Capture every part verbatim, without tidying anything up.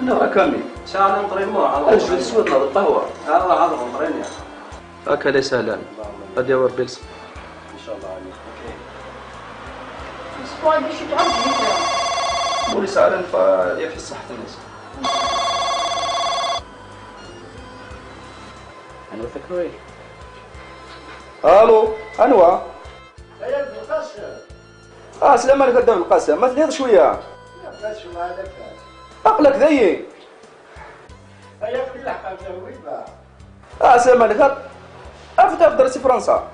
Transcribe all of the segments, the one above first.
أنا راك أمي. ساعة نطري المرة، على أجل السود نهضر قهوة. آه، هذا نطريني. هاكا لا سهلان. اللهم آمين. غادي يا ربي لصح. إن شاء الله، آمين. أوكي. الأسبوع اللي شي تعرف جديد. مولي ساعة نفا يا في الصحة الناس. أنا فكري. ألو، أنوا؟ يا ابن القاسم. آه، سلام عليك أبو القاسم، ما تنيض شوية؟ لا، بس شو هذا كان؟ أقلك ذي. هيا في لحقة جويبة. آه، سلام عليك. أفتا في درسي فرنسا.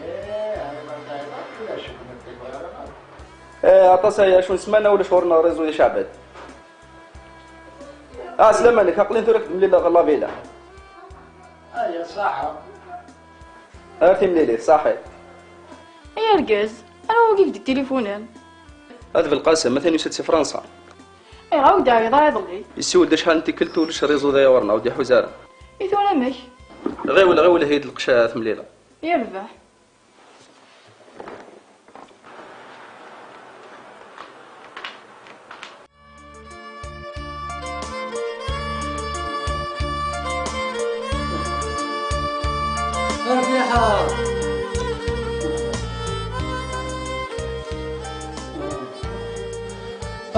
إيه، هاي ما تعرف ولا شو كنت تقول؟ إيه، عطاسة يا شو نسمعنا ولا شهورنا ريزو يا شعبت. آه، سلام عليك. أقلين تورك ملي لا غلا فيلا. هيا صح. أرتي مليلي، صحي. Ay argaz, anwa wigi i k-d-itilifunen? Ad Belqasem, atan yusa-d si Fransa. Ayɣer ur d-teɛyiḍ ara iḍelli? Yessiwel-d acḥal n tikkelt ulac réseau d ayawer-nneɣ, ur d-iḥuz ara. I tura amek? Ɣiwel, ɣiwel, heyyi-d lqecc a temlila. Yerbeḥ. Rbiḥa!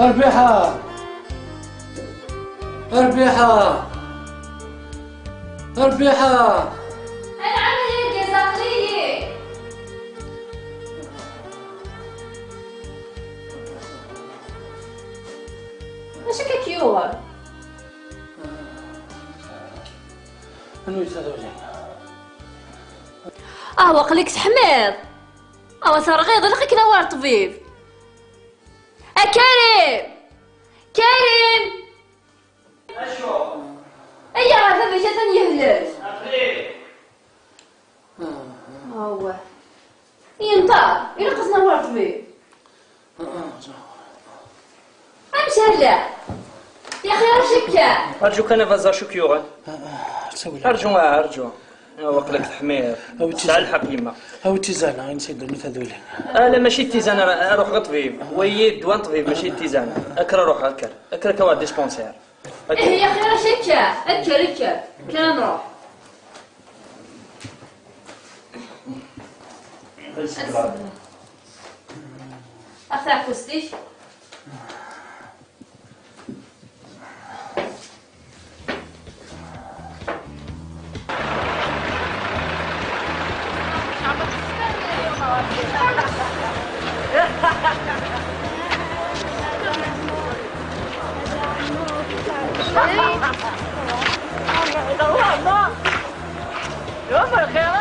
Rbiḥa! Rbiḥa! Rbiḥa! Anɛam a argaz, aql-iyi! Acu akka k-yuɣen? Anwa i d taduli? Ah, waqil-ik teḥmiḍ. Ah, terɣiḍ, ilaq-ik nawar ṭṭbib. A Karim! Karim! Acu? Aya ɣer baba-k atan yehlek. Aql-i. Awah. Yenṭer, ilaq ad t-nawi ɣer ṭṭbib. Amek hala? Yaxi acu akka? Arǧu kan a Vaza, acu k-yuɣen? Arǧu, ah, arǧu. Ah, waqila-k teḥmiḍ. Tesɛa lḥeqq yemma. Awi tizana, insi ddunit ad uli. Ah, la, mačči d tizana, ruḥ ɣer ṭṭbib. Wayi ddwa n ṭṭbib, mačči d tizana. Akker ruḥ, akker. Akker akka war dispensaire. Ih, yaxi acu akka? Akker, akker. Kan nruḥ. Ax taɛkust-ik. يوم الخير.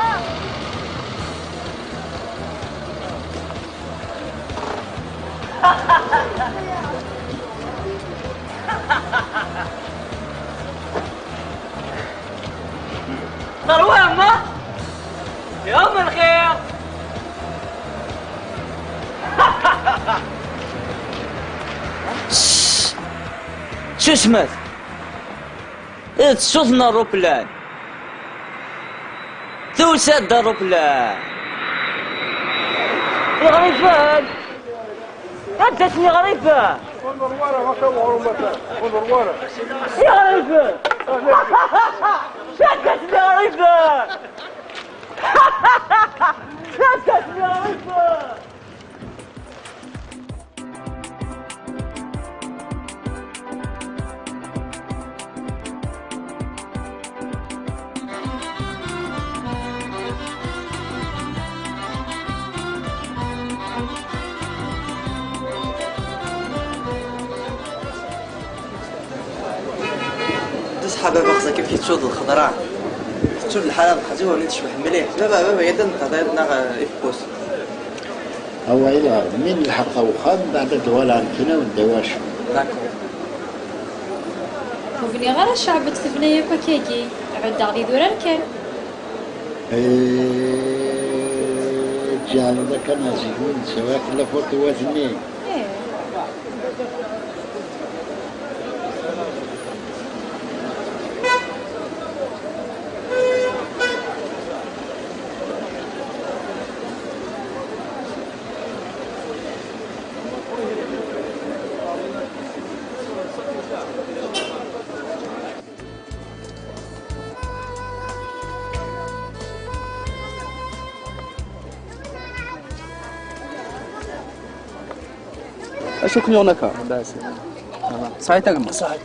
تروح ما يوم الخير. شو اسمك؟ Tsuḍ n ṛṛuplan. Tusa-d ṛṛuplan. Iɣriben! Ad d-asen iɣriben! Iɣriben! Ad d-asen iɣriben! Ad d-asen iɣriben! Ṣṣeḥ a baba, xẓa kif yettuḍ lxeḍra. Tettuḍ lḥala d lxazi, ur tecbeḥ mliḥ. Baba, baba, yadda nqeḍ-, neɣ, eh, ifeqqus. Awayel ɣer mi nelḥeq ɣer uxxam, beɛd ad d-uɣaleɣ nekkini ur nedda wacu. D'accord. Ur bniɣ ara Ceɛbet tebna yakk akkagi. Ɛuddeɣ di idurar kan. Eh, ǧǧiɣ-d akken azegmi n ssawat n lafuṭiwat-nni. Eh. شكرا لك. بس. صحيت يا جماعة. صحيت.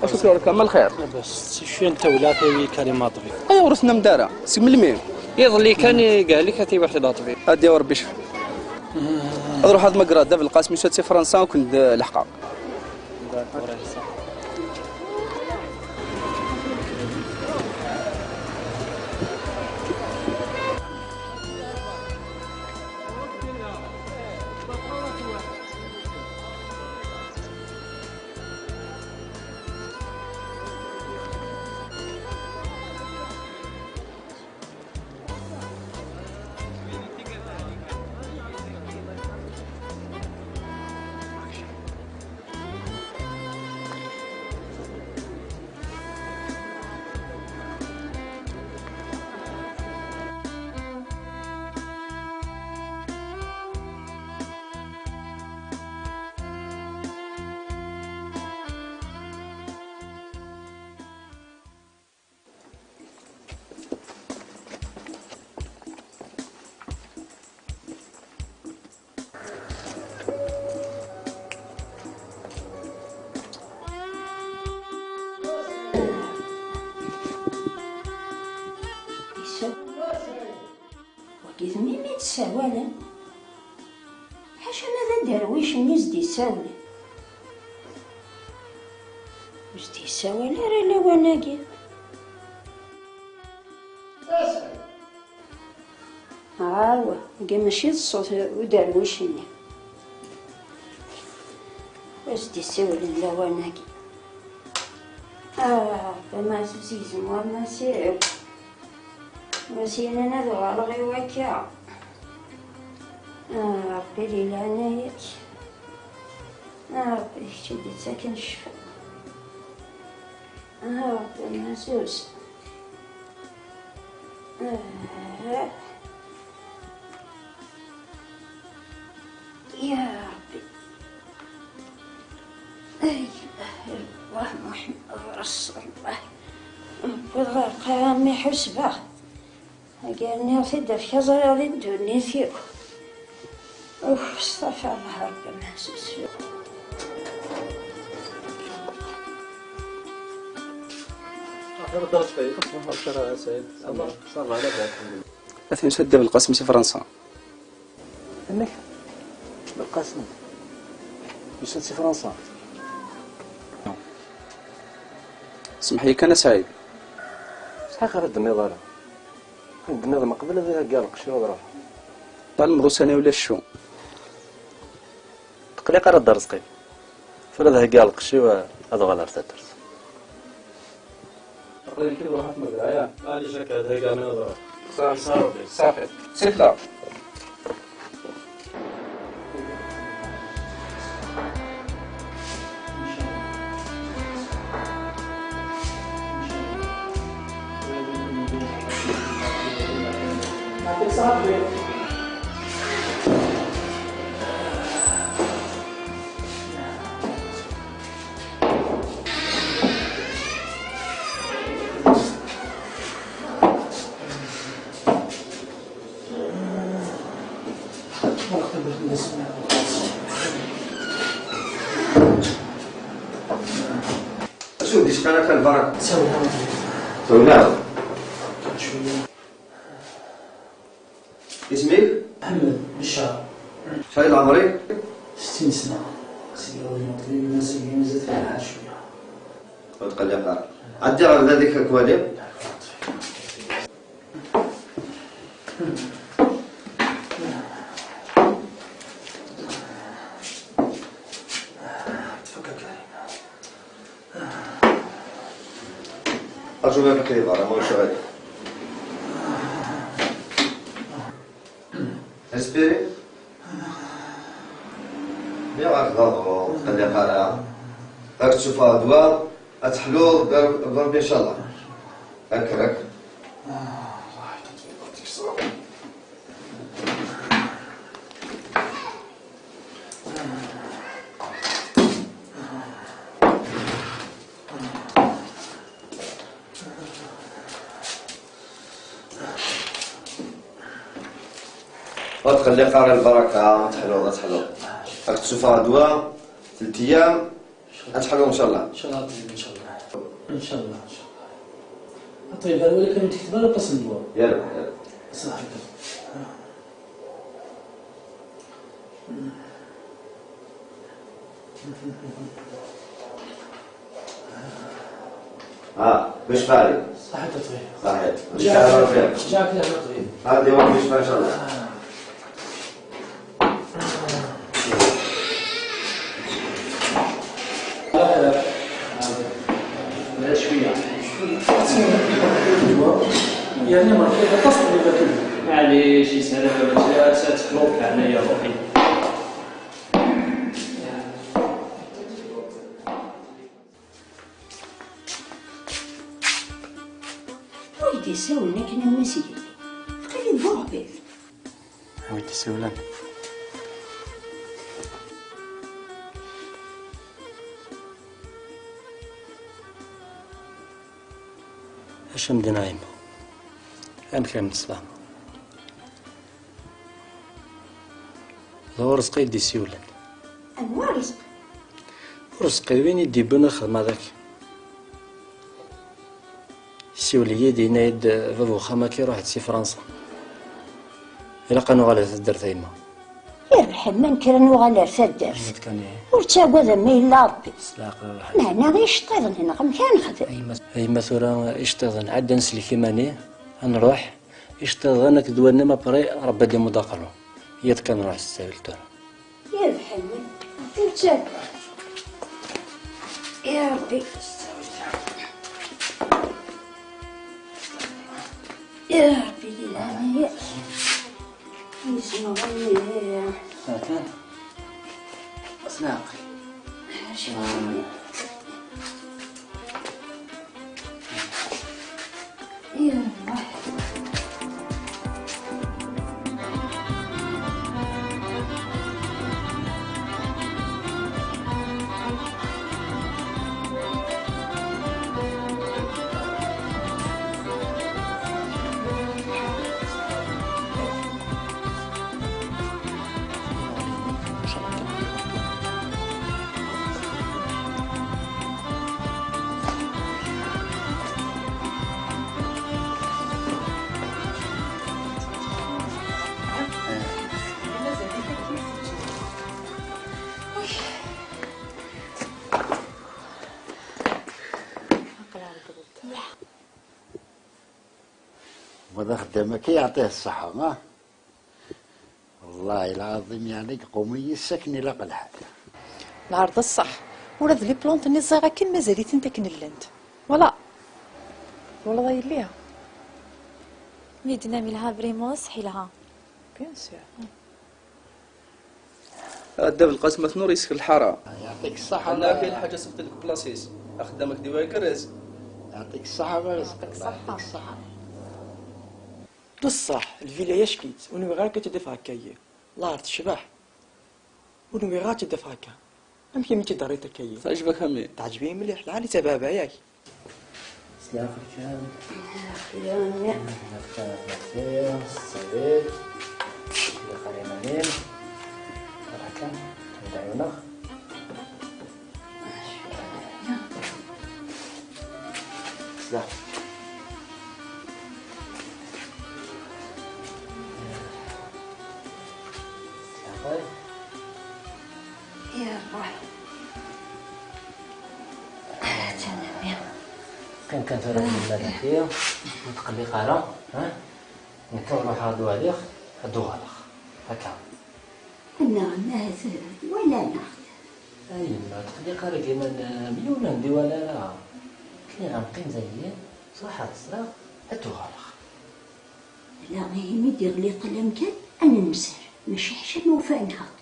شكرا لك، ما الخير؟ بس شو انت ولا في كلمة طبيب؟ اي ورثنا مدارة. سي من المين؟ يظلي كان قال لك هاتي واحد لا طبيب. هادي وربي شفا. اروح هاد مقرا داب القاسم يسوت سي فرنسا وكنت لحقا. Wagi d mimi d-ssawalen. Ḥaca ma d aderwic-nni i s-d-yessawlen. Ur s-d-yessawal ara lawan-agi. Awa, wagi mačči d ṣṣut uderwic-nni. Ur s-d-yessawlen lawan-agi. Ah, Ṛebbi ma tezgzem wammas-iw. Wis yanan ad uɣaleɣ i wakka. Ah, Ṛebbi di leɛnaya-k. Ah, Ṛebbi d kečč i d-yettaken ccfa. Ah, Ṛebbi ɛziz. Ah. Ya Ṛebbi. Ay, la ilaha illallah Muḥemmed Rasulullah. Wwiḍ ɣer lqaɛa mi ḥusbeɣ. Agar nniɣ-t-id afk aẓriɣ di ddunit-iw. Uf, ṣṭafa Allah Ṛebbi meɛsus. Aten sadda Belqasem si Fransa. Amek? Belqasem. Yusa-d si Fransa. Smeḥ-iyi kan a Saɛid. Sḥax ara d-tenniḍ ara. Tenniḍ meqbel ad ihegga lqecc ad ruḥ. Ṭalmeḍ ussan-a ulac ccu. Teqliq ara d-rẓqi. Tura ad heggaɣ lqecc-iw ad uɣaleɣ ar taddart. Aql-ik ruḥ ad tmegreḍ, ya. Maɛlic akka, ad heggaɣ mi ad ruḥ. Ṣaḥi, ṣaḥi. Ṣaḥi. Sifla. Acu d-yecqan akka lbaraka? Tawla. Tawla. Isem-ik? Ḥmed Biccar. Cɛid ɛemri? Settin sna. Seg awal neṭli, ma seg mazal tfelḥa cwiya. Ur tqelliq ara. Ɛeddi ɣer da dik ad k-waliɣ. Arju ma yefk di berra, ma ulac aɣilif. Respiri. Mi ɣer d aḍu, ur tqelliq ara. Ad k-tsuffeɣ ddwa, ad teḥluḍ, d Rebbi ncallah. Akker, akker. Ur tqelliq ara lbaraka, ad teḥluḍ, ad teḥluḍ. Ad k-tsuffeɣ ddwa. Tlata ayyam ad tḥlu, ncallah. Ncallah, a ṭṭbib, ncallah. Ncallah, ncallah. A ṭṭbib, hada wali kan ur d-tekteb ara aṭas n ddwa. Yerbeḥ, yerbeḥ. Ṣaḥit. ها، باش فاري؟ صحيت أطيب. صحيت. إن شاء الله خير. جاك لها أطيب. هذه واحد باش إن شاء الله. لا، لا. لا، شوية. يعني ما كاين تصل إلى كل. معليش، يسلمك، بس لا تتكروك هنايا روحي. Ur d-isawlen akken am Mass Gilli. Qrib d Buɛbid. Ur d-isawlen. Acu am d-nɛim? Amek am neslam? D Urezqi i d-isiwlen. Anwa Urezqi? Urezqi d win i d-ibbun axedm-a daki. Isiwel-iyi-d, yenna-yi-d bab uxxam-agi iruḥ-d si Fransa. Ilaq ad nuɣal ar taddart a yemma. Yerbeḥ, ma nekk ara nuɣal ar taddart. Amek kan ihi? Ur ttagad a ma yella Rebbi. S leɛqel a Ṛaḥi. Meɛna iceṭṭiḍen-nneɣ amek ara nexdem? A yemma, a yemma tura iceṭṭiḍen, ɛad ad nsellek iman-i, ad nruḥ. Iceṭṭiḍen akked wallen-im, après Ṛebbi ad d-imudd aqerru. Yiḍ kan nruḥ s ttawil tura. Yerbeḥ-iyi. Ur ttagad. Ya Ṛebbi. Ya Ṛebbi, di leɛnaya-k. Yesmeɣ-iyi. Atan. S leɛqel. Acu? Wa d axeddam akka, yeɛṭih ṣṣeḥḥa, ha? Wallahi lɛaḍim, yeɛni yeqwem-iyi s akken ilaq lḥal. Lɛerḍ ṣṣeḥ, ula d les plantes-nni ẓẓiɣ akken mazal-itent akken llant. Voilà. Twalaḍ a yelli? Mi d-nnan yelha vraiment, ṣṣeḥ yelha. Bien sûr. A Dda Belqasem, atan ur yeskel lḥara. Yeɛṭik ṣṣeḥḥa. Anna kayen lḥaǧa ṣefti deg plas-is. Axeddam-ik d iwa igerrez. Yeɛṭik ṣṣeḥḥa a Ṛezqi. Yeɛṭik ṣṣeḥḥa. Yeɛṭik ṣṣeḥḥa. D ṣṣeḥ, lvilla-ya acki-tt, ur nwiɣ ara akka tt-id-afeɣ akka-yi. Lɛerḍ tecbeḥ. Ur nwiɣ ara tt-id-afeɣ akka. Amek i mi tt-id-terriḍ akka-yi? Teɛǧeb-ak a mmi? Teɛǧeb-iyi mliḥ, lɛali-tt a baba, yak? S leɛqel kan. Xyani. Xyani, xyani, xyani. Ṣṣayed. Ilaq ara iman-im. Ruḥ akka. Ad ɛiwneɣ. S leɛqel. S leɛqel. Yerbeḥ. Atan a mmi. Qqim kan tura deg lemmadati, ur tqelliq ara, ha? Nekk ad ruḥeɣ ad waliɣ, ad d-uɣaleɣ. Akka. Nneɣ ahat walan-aɣ-d. A yemma, ur tqelliq ara deg iman-im, yiwen ur d-iwala ara. Nniɣ-am qqim dagi, truḥeḍ ẓriɣ, ad d-uɣaleɣ. Ala, ihi mi d-iɣli ṭṭlam kan, ad nenser, maca ḥaca ma ufan-aɣ-d.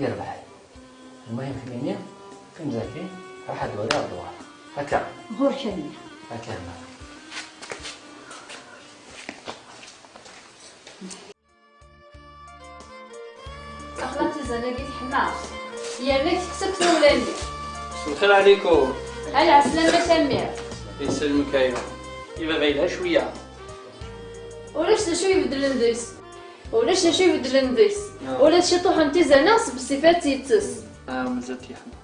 Yerbeḥ. Lmuhim kemmini, qqim dagi, ruḥ ad waliɣ ad d-uɣaleɣ. Akka. Ɣur-k a mmi. Akka a mmi. Axla tizan-agi teḥma. Yerna tekkes akk tawla-nni. Lxir ɛlikum. Ɛla ɛeslama-k a mmi. Yesselmek aya. I baba yelha cwiya. Ulac d acu ibeddlen deg-s. Ulac d acu ibeddlen deg-s. Ah. Ula d ciṭuḥ n tizan-a s bessif ad tt-yekkes. Ah, mazal yeḥma.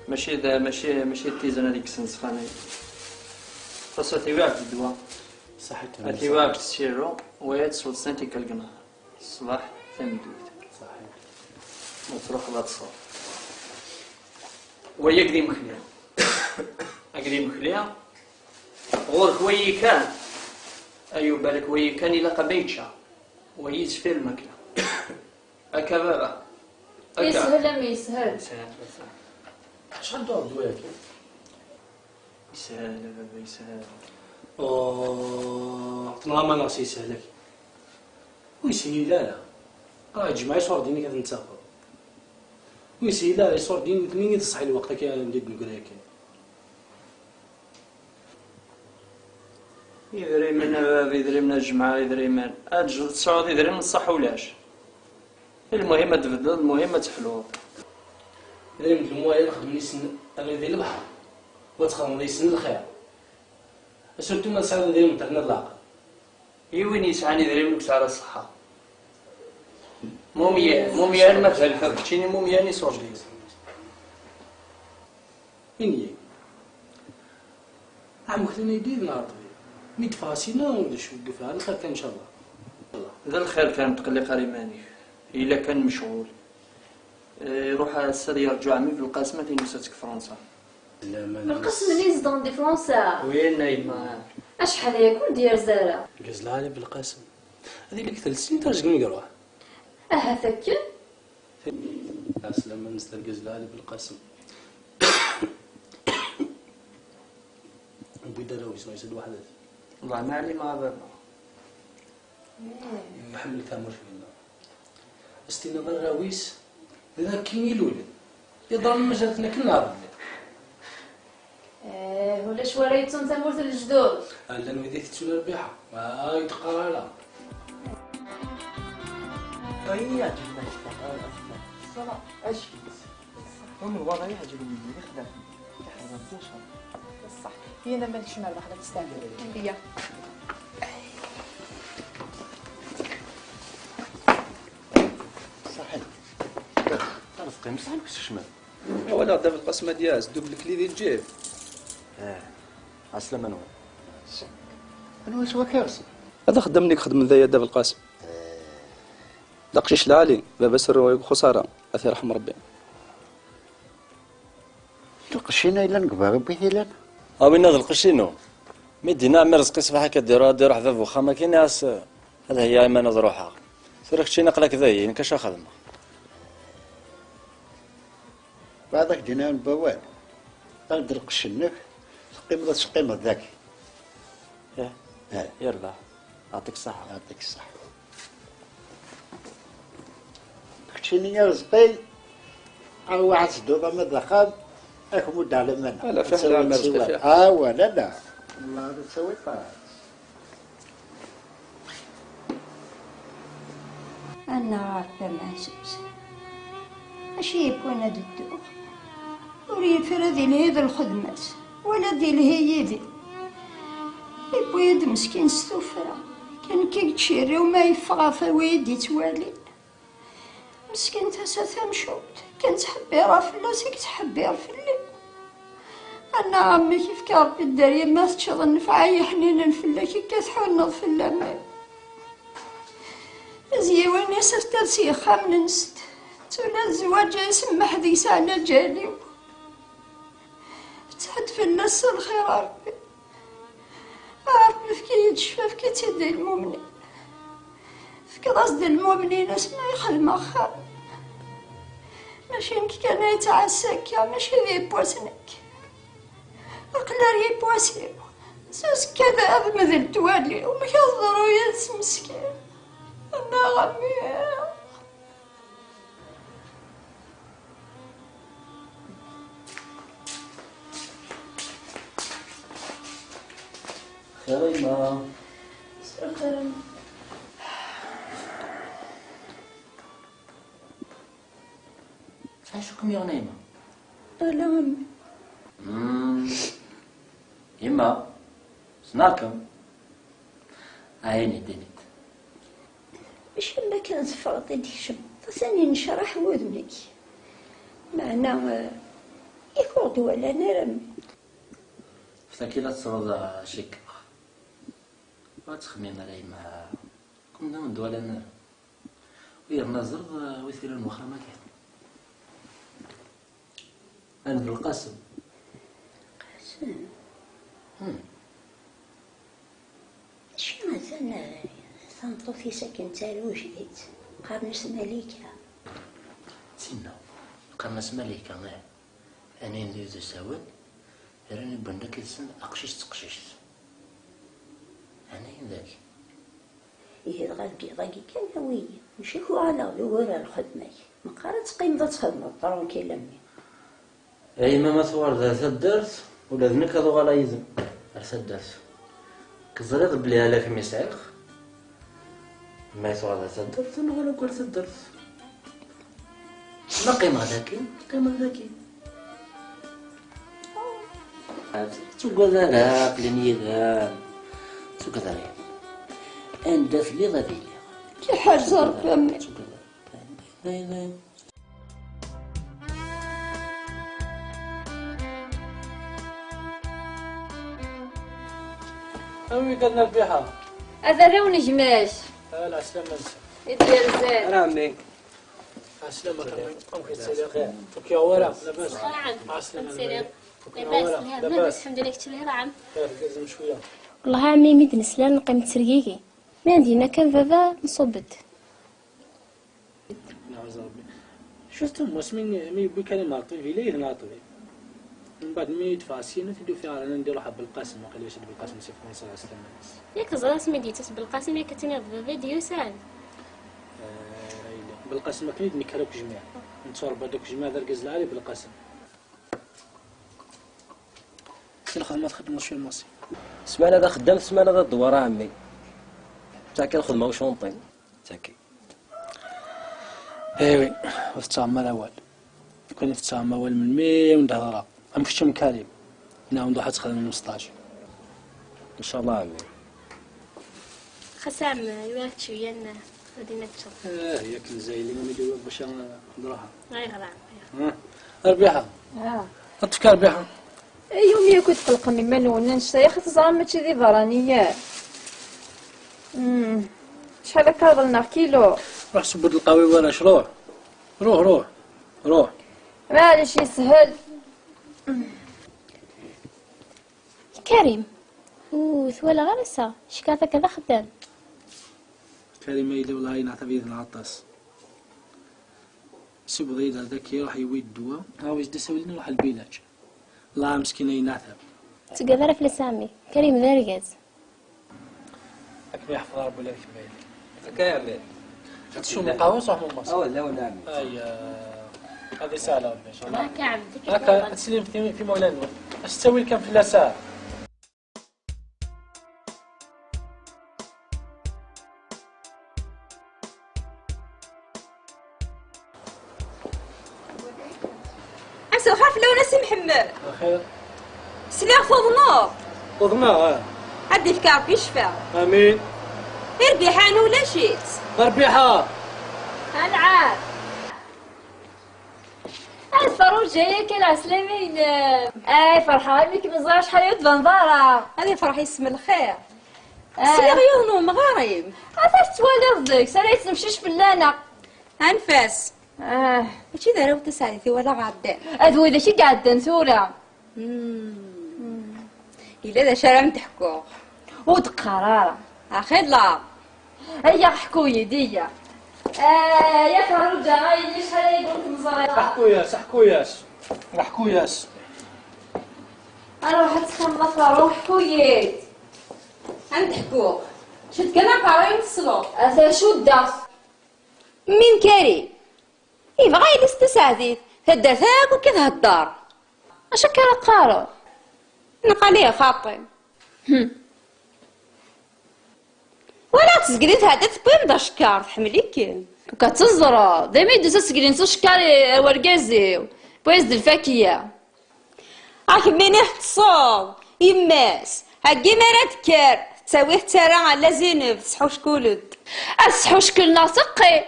Mačči d, mačči, mačči d tizan ad yekksen ssxana. Xas ad t-iwiɛed ddwa. Ṣaḥit. Ad t-iwiɛed sirru, wa ad tesweḍ snat ikalgna. Ṣṣbeḥ, tameddit. Ṣaḥit. Ma truḥeḍ ad tesweḍ. Waya d imekli. Ak d imekli. Ɣur-k wayi kan. Aywa, balak wayi kan ilaq ad yečča. Wayi yezfir lmakla. Akka baba. Akka. Yeshel am yeshel. Yeshel, yeshel. Acḥal d ddwa-agi? Yeshel a baba, yeshel. Oh, tenɣam-aneɣ s yeshel-agi. Ur yeshil ara. Ah, jmeɛ iṣurdiyen-ik ad ten-tafeḍ. Ur yeshil ara iṣurdiyen-nni i d ṣṣeḥ lweqt akka anda i d-neggra yakan. Idrimen a baba, idrimen a jmeɛ, idrimen. Ad tesɛuḍ idrimen ṣṣeḥ ulac. Lmuhim ad tbeddleḍ, lmuhim ad teḥluḍ. Idrimen d lemwayeḍ xedmen yes-sen abrid di lebḥer, wa txedmeḍ yes-sen lxir. Surtout ma tesɛiḍ idrimen terniḍ leɛqel. I win yesɛan idrimen ur yesɛi ara ṣṣeḥḥa. Mumyan, mumyan ma telḥeq, keččini mumyan iṣurdiyen. Ini. Ɛemk-ten-id-id neɣ ṭṭbib? Mi d-ffɣeɣ sina, d acu i d-ufiɣ? Lxir kan, ncallah. D lxir kan, tqelliq ara iman-ik. Yella kan mecɣul. Eh, iruḥ ass-a ad yerǧu ɛemmi Belqasem, ad t-in-yusa seg Fransa. Belqasem-nni izedɣen di Fransa? Wi, a yemma. Acḥal aya ur d-yerzi ara. Argaz lɛali Belqasem. Ad yili deg telt snin tura seg mi iruḥ. Ahat akken. Ɛeslama-nnes d argaz lɛali Belqasem. Wwi-d arraw-is, ma yusa-d weḥd-s. Wellah ma ɛlimeɣ a baba. Iḥemmel tamurt-nneɣ. S-tiniḍ arraw-is d akken i lulen. Iḍarren mazal-ten akken neɣ d Eh, ulac wara yettun tamurt n lejdud. Llan wid i tettun rbiḥa. Ah, ur d-qqar ara. Ay, yeɛǧeb-ak. Ṣṣala, ack-itt. Am lwaḍa yeɛǧeb-iyi, yexdem. Iḥrem kullec. Ṣṣeḥ. Yina ma nekcem ar daxel ad testeɛfu. Iya. Ṣaḥit. Ar zqim, sɛan ksekcmen. Awal a Dda Belqasem ad d-yas, double clé di lǧib. Eh, ɛeslama-nwen. Anwa s wakka? Ad axeddam-nni i ixedmen daya Dda Belqasem. D aqcic lɛali, baba-s ur ixuṣṣ ara, ad t-irḥem Rebbi. D lqecc-ina yellan deg ubarubit i llan? A winna d lqecc-inu. Mi d-yenna ɛemmi Rezqi ṣṣbeḥ akka d-iruḥ, ad d-iruḥ bab uxxam akkin, as ad heyyaɣ iman ad ruḥeɣ. Tura keččini aql-ak dayi, nekk acu ad xedmeɣ? Bɛed ad k-d-iniɣ n wawal. Err-d lqecc-nnek, teqqimeḍ ad teqqimeḍ daki. Eh, eh, yerbeḥ. Yeɛṭik ṣṣeḥḥa. Yeɛṭik ṣṣeḥḥa. Keččini a Rezqi, awi ad tedduḍ ama d axxam, ad k-muddeɣ lamana. Ala, fiḥel a ɛemmi Rezqi, fiḥel. Awal, ala. Wellah ad tawi aṭas. Annaɣ ɣer tama-nsent. Acu yewwin ad dduɣ? Ur yefri ad ilhi d lxedma-s, wala ad ilhi yid-i. Yewwi-yi-d meskin s tuffra. Kan nekk i yettcirriw ma yeffeɣ ɣef awi i d-ittwalin. Meskin tasa tamcumt, kan ttḥebbireɣ fell-as i yettḥebbir fell-i. Annaɣ a mmi, yefka Rebbi dderya ma teččeḍ nnfeɛ ay iḥninen fell-ak, akka tḥunneḍ fell-am. Tizyiwin-is ad ters yexxamen-nsent. Tura zzwaǧ-a isemmeḥ deg-s ɛla ǧal-iw. Ttḥed fell-as s lxir a Rebbi. A Rebbi, efk-iyi-d ccfa, efk-itt-id i lmumnin. Tefkiḍ-as-d lmumnin asmi i xedmeɣ axxam. Mačči nekk kan ay yettɛassa akka, mačči d yiwwas nekk. Aql-ar yiwwas-iw. S uzekka d, ad medlent walli, amek ad ḍru yid-s meskin. Annaɣ a mmi. Xir a yemma. Xir a yemma. Acu kem-yuɣen a yemma? Ala a mmi. Mm. Yemma, ssneɣ-kem. Ɛini, ini-d. Mačči am wakken teffɣeḍ i d-tkecmeḍ, atan yennecraḥ wudem-ik. Meɛna, eh, yak ur ɣ-d-walan ara, mmi. Ftaki la tettruḍ, eh, cikkeɣ. Ur ttxemmim ara yemma. Kum d ur d-walan ara. U yerna ẓreḍ, eh, wi t-ilan wexxam-agi? Ɛni d Belqasem? Qasem? Hmm. Acu atan, eh, tameṭṭut-is akken d tarujit, qqaren-as Malika. Tinna, qqaren-as Malika, eh. Anayen d usawen, rran wwin-d akk yid-sen aqcic d teqcict. Anayen dagi. Ihi dɣa deg yiḍ-agi kan awi-yi, mačči k-uɣaleɣ d ugur ar lxedma-k. Meqqar ad teqqimeḍ ad txedmeḍ tranquille a mmi. A yemma, ma tuɣaleḍ ar taddart, ula d nekk ad uɣaleɣ yid-m ar taddart. Teẓriḍ belli ala kemm i sɛiɣ. Ma tuɣaleḍ ar taddart, ad nuɣal akk ar taddart. Ma qqimeɣ dagi, qqimeɣ dagi. Ur ttugad ara, aql-in yid-m. Ur ttugad ara. Anda telliḍ ad iliɣ. Ur ttugad ara, ur ttugad ara. Awi kan Rbiḥa. Ad arraw n gma-k. Ah, lɛeslama-nsen. I d-yerzan. Ara ɛemmi. Ɛeslama, amek i tettiliḍ? Ur k-yuɣ wara, labas? Ɛeslama, amek i tettiliḍ? Labas, labas. Lḥemdullah, kečč lhiḍ, ɛam? Xir, tgerrzem cwiya. Wellah a ɛemmi, mi d-nesla neqqim ttergigi. Mi d-yenna kan baba, nṣubb-d. Neɛwez Rebbi. Surtout wasmi, mi yewwi Karim ɣer ṭṭbib, yella yid-neɣ ṭṭbib. Mbeɛd mi yedfeɛ syin, ur t-id-ufiɣ ara, nnan-d iruḥ ɣer Belqasem, waqila yusa-d Belqasem si Fransa, ɛeslama-ines. Yak teẓriḍ asmi d-yettas Belqasem, yak ad tiniḍ d baba i d-yusan. Ah, yella. Belqasem akken i d-nekker akk jmiɛ. Netturebba-d akk jmiɛ, d argaz lɛali Belqasem. Si lxedma txeddmeḍ cwi Massi. Ssmana d axeddam, ssmana d adewwar a ɛemmi. Ttakin lxedma ucunṭi. Ttakin. Ewi, ur tettaɣem ara awal. Lukan i tettaɣem awal melmi i wen-d-hedreɣ. Am kečč am Karim. Neɣ nruḥ ad txedmem stage. Ncallah a ɛemmi. Xas a ɛemmi, iwala kečč wiyyan, ad d-inna teččeḍ. Ah, yak nzayli, am idiwa bac ad nruḥ. Ayɣer a ɛemmi? Ah, Rbiḥa. Ah. Ad tefk Rbiḥa. Ay, umi akk tqelqem iman-nwen annect-a, axi teẓram mačči d iberraniyen. Hmm. Acḥal akka iḍelneɣ kilu? Ruḥ seww-d lqahwa i warrac, ruḥ. Ruḥ, ruḥ, ruḥ. Maɛlic, yeshel. Karim, ur twalaɣ ara ass-a, cekkeɣ akka d axeddam. Karim, a yelli, wellah yenneɛtab yid-neɣ aṭas. Siwḍ-iyi-d ar daki, iruḥ yewwi-d ddwa, awi-d asawal-nni, iruḥ lbilaǧ. Allah meskin ay neɛtab. Ur ttgad ara fell-as a ɛemmi, Karim d argaz. Ad kem-yeḥfeḍ Rebbi ula d kemm a yelli. Akka a ɛemmi. Ad tecwem lqahwa, ṣaḥ mummas. Awal, awal a ɛemmi. Aya, ad isahel Rebbi, incallah. Akka a ɛemmi, akka ad teslim fi, fi mawlan-nwen. Ad s-ttawil kan fell-as, ah. Ass lxir fell-awen a Si Mḥemmed. Lxir. Sliɣ tuḍneḍ. Uḍneɣ, ah. Ad d-ifk Rebbi ccfa. Amin. Irbiḥan ulac-itt. Rbiḥa. Anɛam. Ay Ferruǧa, yak a lɛeslama-inem. Ay ferḥeɣ imi kem-ẓriɣ, acḥal ur d-tbaned ara. Ad ifreḥ yisem lxir. Ah. Sliɣ yiwen umɣar-im. Ata tettwaliḍ deg-s, ara yettemcic fell-aneɣ. Anef-as. Ah. Mačči d arraw n Tasaɛdit i walaɣ ɛeddan. Ad widak i iɛeddan tura. Hmm. Yella d acu ara m-d-ḥkuɣ. Ur d-qqar ara. Axilla. Aya ḥku-yi-d, iya. Ah, ya Ferruǧa, ay, acḥal ay ur kem-ẓriɣ. Ḥku-yas, ḥku-yas. Ḥku-yas. Aruḥ ad txemmeḍ a Ferruǧ, ḥku-yi-d. Ad m-d-ḥkuɣ. Cudd kan aqerru-im tesleḍ. Ata cuddeɣ-t. Mmi n Karim. Yebɣa yelli-s Tasaɛdit, taddart akk akka thedder. Acu akka ara qqaren? Nqal i xaṭi. Hmm. Walaɣ tezgli tɛedda tewwi-am-d acekkar, tḥemmel-ikem. Akka teẓra, daymi d-tusa tezgli s ucekkar i, i wergaz-iw, tewwi-as-d lfakya. Ak mini teṭṭseḍ, yemma-s, heggi mi ara d-tekker, tettawi tettarra ala Zineb, tesḥuckul-d. Ad sḥucklen-aɣ teqqim,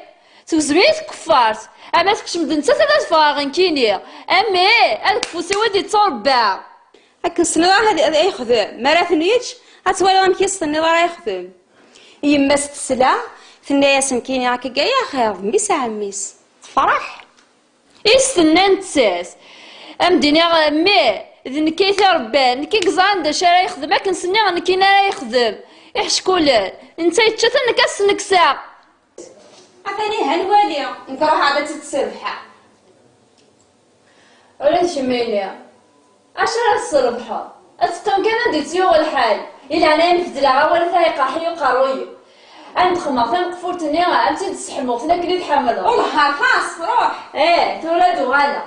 tewzem-iyi tkeffart, Ama tekcem-d nettat ad teffeɣ ɣer nekkini. Ami, ad deg ufus-iw ad yetturebba. Akken s-tenniḍ ara ad, ad yexdem, mi ara ten-yečč, ad twaliḍ amek i s-tenniḍ ara yexdem. Yemma-s tesla, tenna-yas: "Nekkini akka ay axir, d mmi-s a ɛemmi-s." Tefreḥ. I s-tenna nettat: "Am d-iniɣ, mmi, d nekk ay t-irebban, nekk i yeẓran d acu ara yexdem, akken s-nniɣ nekkini ara yexdem iḥeckulen, netta yečča-ten, nekk ad s-nekkseɣ." Atan iha nwali, nekk ruḥeɣ ad tt-id-srebḥeɣ. Ula d kemmini, acu ara tesrebḥeḍ? Ad teqqim kan anda i tt-yuɣ lḥal. I leɛnaya-m, beddleɣ awal, ata iqerḥ-iyi uqerruy-iw. Ad n-xedmeɣ tameqfult-nni, ad tt-id-sseḥmuɣ, tin akken i tḥemmleḍ. Wellah, xas, ruḥ. Eh, tura ad uɣaleɣ.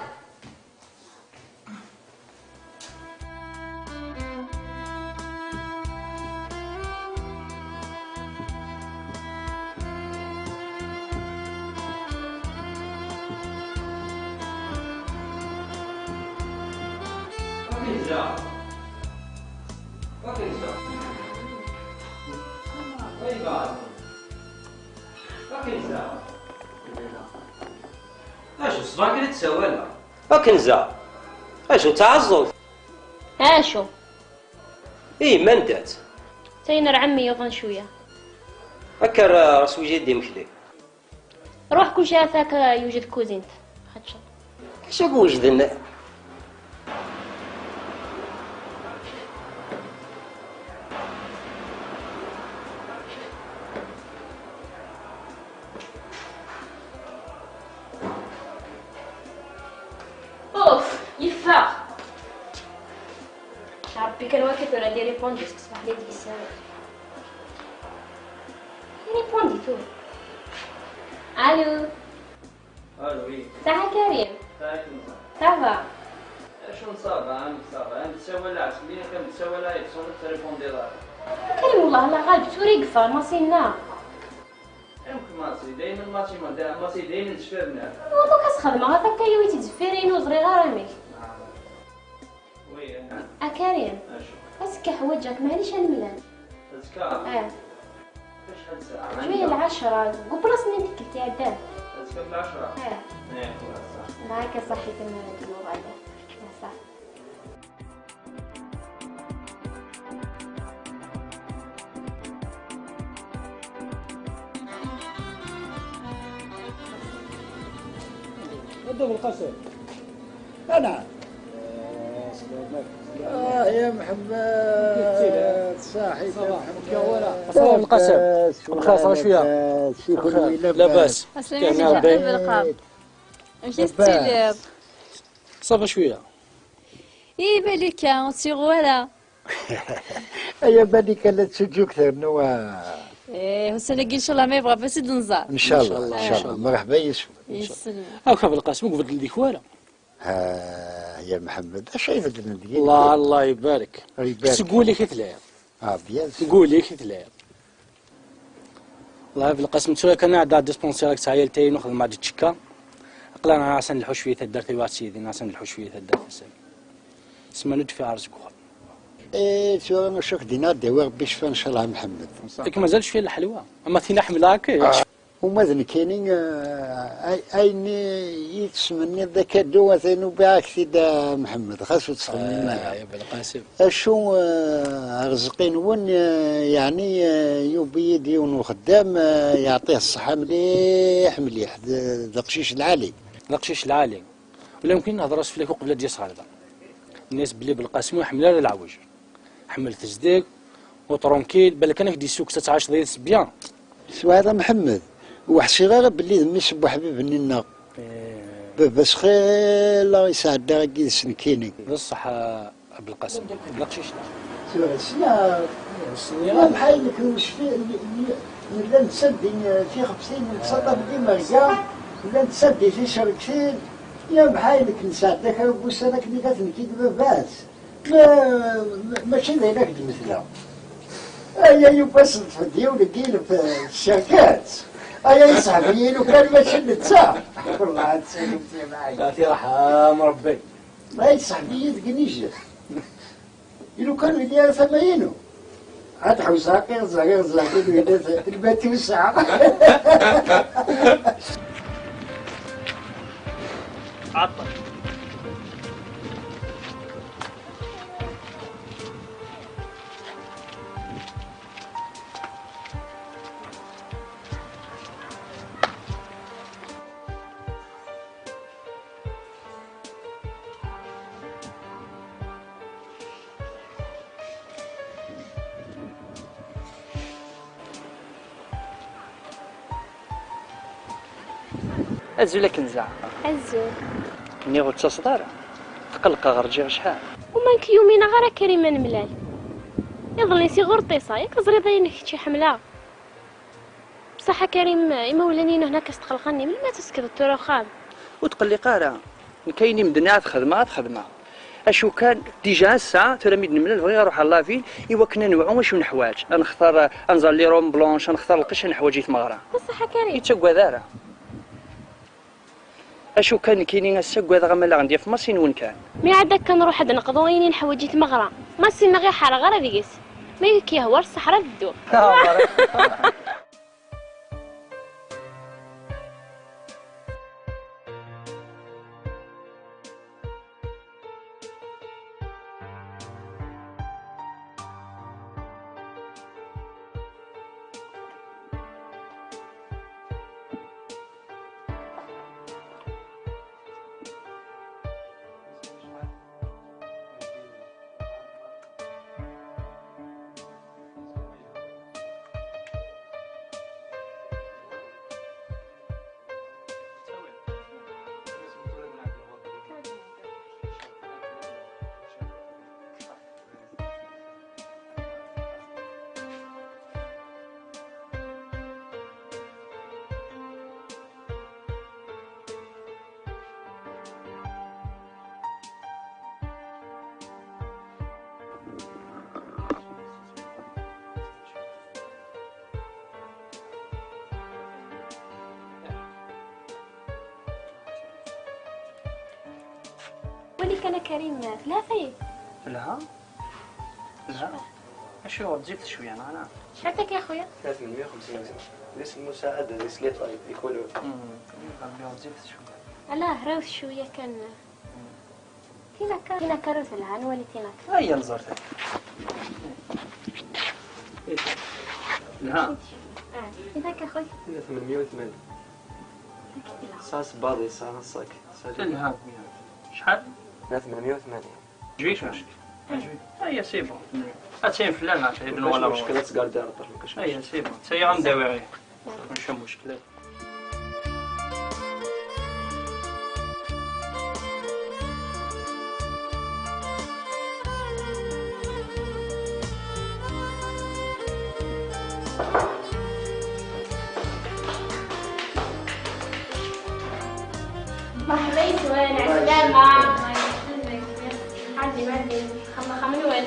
Acu, ṣṣbeḥ kan i d-ssawaleɣ. Akenza! Acu, d taɛeẓẓugt? Acu? Ih, manda-tt? Tayen ar ɛemmi yuḍen cwiya. Akker, uh, ɣas wejid d imekli. Ruḥ kuci ata-k yewjed tkuzint. Xaččeḍ. Acu i wejden? Uf, yeffeɣ. Ṛebbi kan wakka tura ad iripundi, seg ṣṣbeḥ la d-yessawal. Iripundi tura. Allô. Allô, oui. Ça va Karim? Ça va, ça va. Acu n ça va, amek ça va? Am tessawal ɛesmi, am tessawal ay تصوني, ur ttripundiḍ ara. Karim, wellah la ɣaleb, tura i yeffeɣ Masi-nneɣ. Amek Masi? Daymen Masi, ma da-, Masi daymen deffir-nneɣ. Wa, akka s-xedmeɣ, ata akka yiwi-tt-id deffir-i, ur ẓriɣ ara amek. Ah. Oui, ah. A Karim. Acu? Azekka ḥwaǧeɣ-k, maɛlic ad nemlal. Azekka? Eh. Acḥal ssaɛa? Cwiya lɛecṛa, deg uplaṣ-nni n tikkelt iɛeddan. Azekka f lɛecṛa? Eh. Eh, xalas, ṣaḥ. Baraka ṣaḥḥit, mi ara d-nuɣal. Ṣaḥ. هذا أبو القاسم. أنا. آه يا محمد. صاحي يا محمد. أبو القاسم. لاباس؟ شكرا. لاباس. لاباس. أسلم كيف عليك؟ بالقاب. ماشي لاباس. ستيلير. صافا شوية. إيه، بالك، سيغورا. Ay a Malika, la tettujju deg ternu, ah. Eh, ussan-agi, ncallah, ma yebɣa Rebbi ad tt-id-nẓer. Ncallah, ncallah. Ncallah. Mṛeḥba yes-wen. Yes-wen. Akk Belqasem, ur ibeddel deg-k wara. Ah, ya Mḥemmed, acu ay ibeddlen deg-i? Allah, Allah ibarek. Ibarek. Seg wul-ik i telhiḍ. Ah, bien sûr. Seg wul-ik i telhiḍ. Wellah a Belqasem, tura kan ɛeddaɣ dispensaire akked tɛayalt-inu, xedmeɣ-d tcekka. Aql-aɣ nɛasen lḥu cwiya taddart, ay waɣ-tt yid-i, nɛasen lḥu cwiya taddart, ass-a. Ssmana ur d-fiɣ ara seg uxxam. Eh, tura acu ak-d-iniɣ, ad d-yawi Rebbi ccfa, ncallah, a Mḥemmed. Yak mazal cwiya n lḥelwa. Ama tina ḥemmleɣ akka. Ah, uma d nekkini, eh, ay-, ayen i yi-tesmenniḍ d akadu, atan ubiɣ-ak-t-id, a Mḥemmed, xas ur ttxemmim ara. Ah, ya Belqasem. Acu, eh, rrezq-nwen, eh, yeɛni, eh, yubi-yi-d yiwen uxeddam, eh, yeɛṭih ṣṣeḥḥa mliḥ, mliḥ, d, d aqcic lɛali. D aqcic lɛali. Ula mumkin nehder-as fell-ak uqbel ad d-yas ɣer da. Nni-as belli Belqasem ur iḥemmel ara leɛwej. Ḥemmel tezdeg, u tranquille, balak kan ad k-d-yessukkes ad tɛiceḍ yid-s bien. Teswiɛt a Mḥemmed, ur ḥṣiɣ ara belli d mmi-s n weḥbib-nni-nneɣ. Eh. Baba-s xilla yesɛedda agi d-s nekkini. D ṣṣeḥ, a Belqasem, d aqcic-nneɣ. Tura, sya, sya, bḥal nekk, nella nettaddi tixeftin, nettaṭṭaf d imerga, nella nettaddi ticerktin, ya bḥal nekk nesɛedda kra n wussan akken i gat nekki d baba-s. Ma, ma, mačči d ayen ak-d-metleɣ. Aya yufa ṣeddfed yiwen n yilef, eh, s tcerket. Aya yesseḥbi-yi lukan mačči d netta. Wellah ad tsalim timaɛi. Ad t-irḥem Rebbi. Ay, ṣaḥbi-yi deg Niger. I lukan ur yelli ara tama-inu, ad ḥewseɣ aqqiɣ ẓẓaɣ, iɣ ẓẓaɣ, lbati wesɛa. عطل. Azul a Kenza. Azul. Nniɣ ur d-ttaseḍ ara. Tqellqeɣ, rǧiɣ acḥal. Uma nekk yumineɣ ara Karim ad nemlal. Iḍelli si ɣur ṭṭiṣa, yak teẓriḍ ayen kečč i ḥemmleɣ. Bṣaḥ a Karim, imawlan-inu hnak s tqelqen-nni, melmi ad teskeḍ tura axxam? Ur tqelliq ara. Nekk ayen i medden ad xedmeɣ, ad xedmeɣ. Acu kan, dija ass-a, tura mi d-nemlal, bɣiɣ ad ruḥeɣ ɣer la ville i wakken ad newɛu acu neḥwaǧ. Ad nextar, ad nẓer les robes blanches, ad nextar lqecc ad neḥwaǧ i tmeɣra. Bṣaḥ a Karim. Ur ttaggad ara. Acu kan nekkini ass-a ggwadeɣ amalaɣ n d-yaf Massi-nwen kan. Mi ɛad akka nruḥ ad neqḍu ayen i neḥwaǧ i tmeɣra. Massi-nneɣ iḥerɣ ara deg-s. Ma i k-yehwa ar ṣṣeḥra beddu. Wali kan a Karim, telha tayet. Telha? Telha? Acu ɣezzifet cwiya, neɣ ala? Acḥal tagi a xuya? ثلاثمية وخمسين. Des المساعدة، des les tailles, les couleurs. Hmm, Rebbi ɣezzifet cwiya. Ala, hrawet cwiya kan. Tin akka, tin akka ur telha, nwali tin akka. Ayya, nẓer ta. Telha. Ah, tin akka, a xuya. ثمنمية وثمانين. Tesɛa sebbaḍ, tesɛa ṣṣak. Telha. Acḥal? ثمنمية وثمانين. Teɛǧeb-ik? Ayya, c'est bon. Ad tt-in fell-am, ad tt-in. Mkacc wala muckil, ad tgardiḍ. Ayya, c'est bon. Ttayya ad ndawiɣ. Mkacc muckil. مرحبا يسوان، عسلامة. الله يسلمك. عندي، عندي. خما، خما نوال.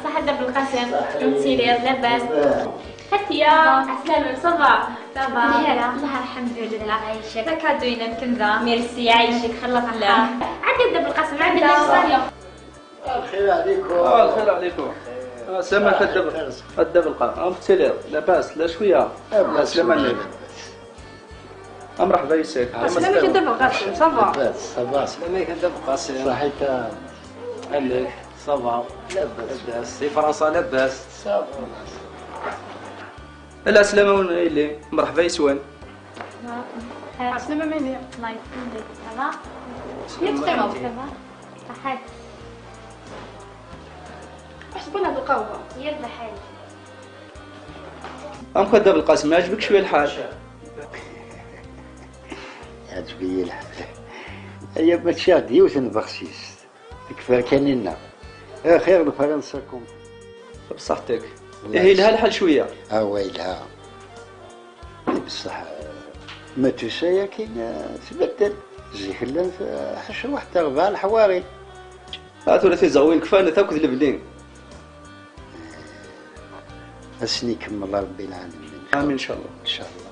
صح، الدب القاسم. صح. كنتي لاباس؟ لاباس. هاتيا، عسلامة، صافا؟ صافا. بخير. الله، الحمد لله. عايشك. هذا كادو ينام كندا. ميرسي، عايشك، خلف الله. عندي الدب القاسم، عندي الدب القاسم. الخير عليكم. آه، الخير عليكم. آه، سلامة، الدب، الدب القاسم. أم تسيلي، لاباس؟ لا شوية. لاباس، سلامة عليك. لاباس. مرحبا يسك. عسلامة الدب القاسم، صافا؟ لاباس، صافا. عسلامة الدب القاسم. صحيت. عليك، صافا؟ لاباس. لاباس. في فرنسا لاباس؟ صافا. العسلامة وين اللي؟ مرحبا يسوان. عسلامة ميني. الله يسلمك. صافا؟ يا تسلموا. صافا؟ صحيت. حسبونا بالقهوة. يا البحال. أم خدام القاسم، عجبك شوية الحال؟ عجبني الحال. هي ما تشاهد يوث نبخسيس. تكفى كاننا. آه، خير لفرنسا كوم. بصحتك. الله إيه، يلها يسلمك. الحال شوية. آه، ويلها. بصح، آه، ما تنسايا كاين، آه، تبدل. زيك لان في حشرة واحدة، ربع الحواري. ها ثلاثي زغوين كفانا تاكد البنين. أسني كمل ربي العالمين. آمين إن شاء الله. إن شاء الله.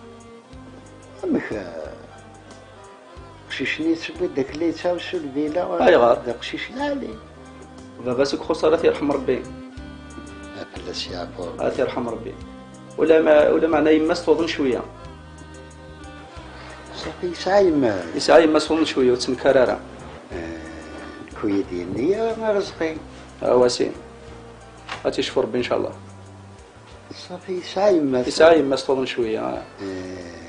أمك، آه، قشيشني تسوي داك اللي يتساوسو الفيلا. أيغار؟ دا قشيش العالي. بابا سوق خسارة يرحم ربي. فلاس يعفو. آه، يرحم ربي. ولا ما، ولا معنا يما تفوضن شوية. Yesɛa yemma. Yesɛa yemma-s tuḍen cwiya, ur tettenkar ara. Eh, kuya d-yenni-a Arezqi. Awasi. Ad tt-yecfu Rebbi, ncallah. Ṣafi, yesɛa yemma-s. Yesɛa yemma-s tuḍen cwiya. Eh,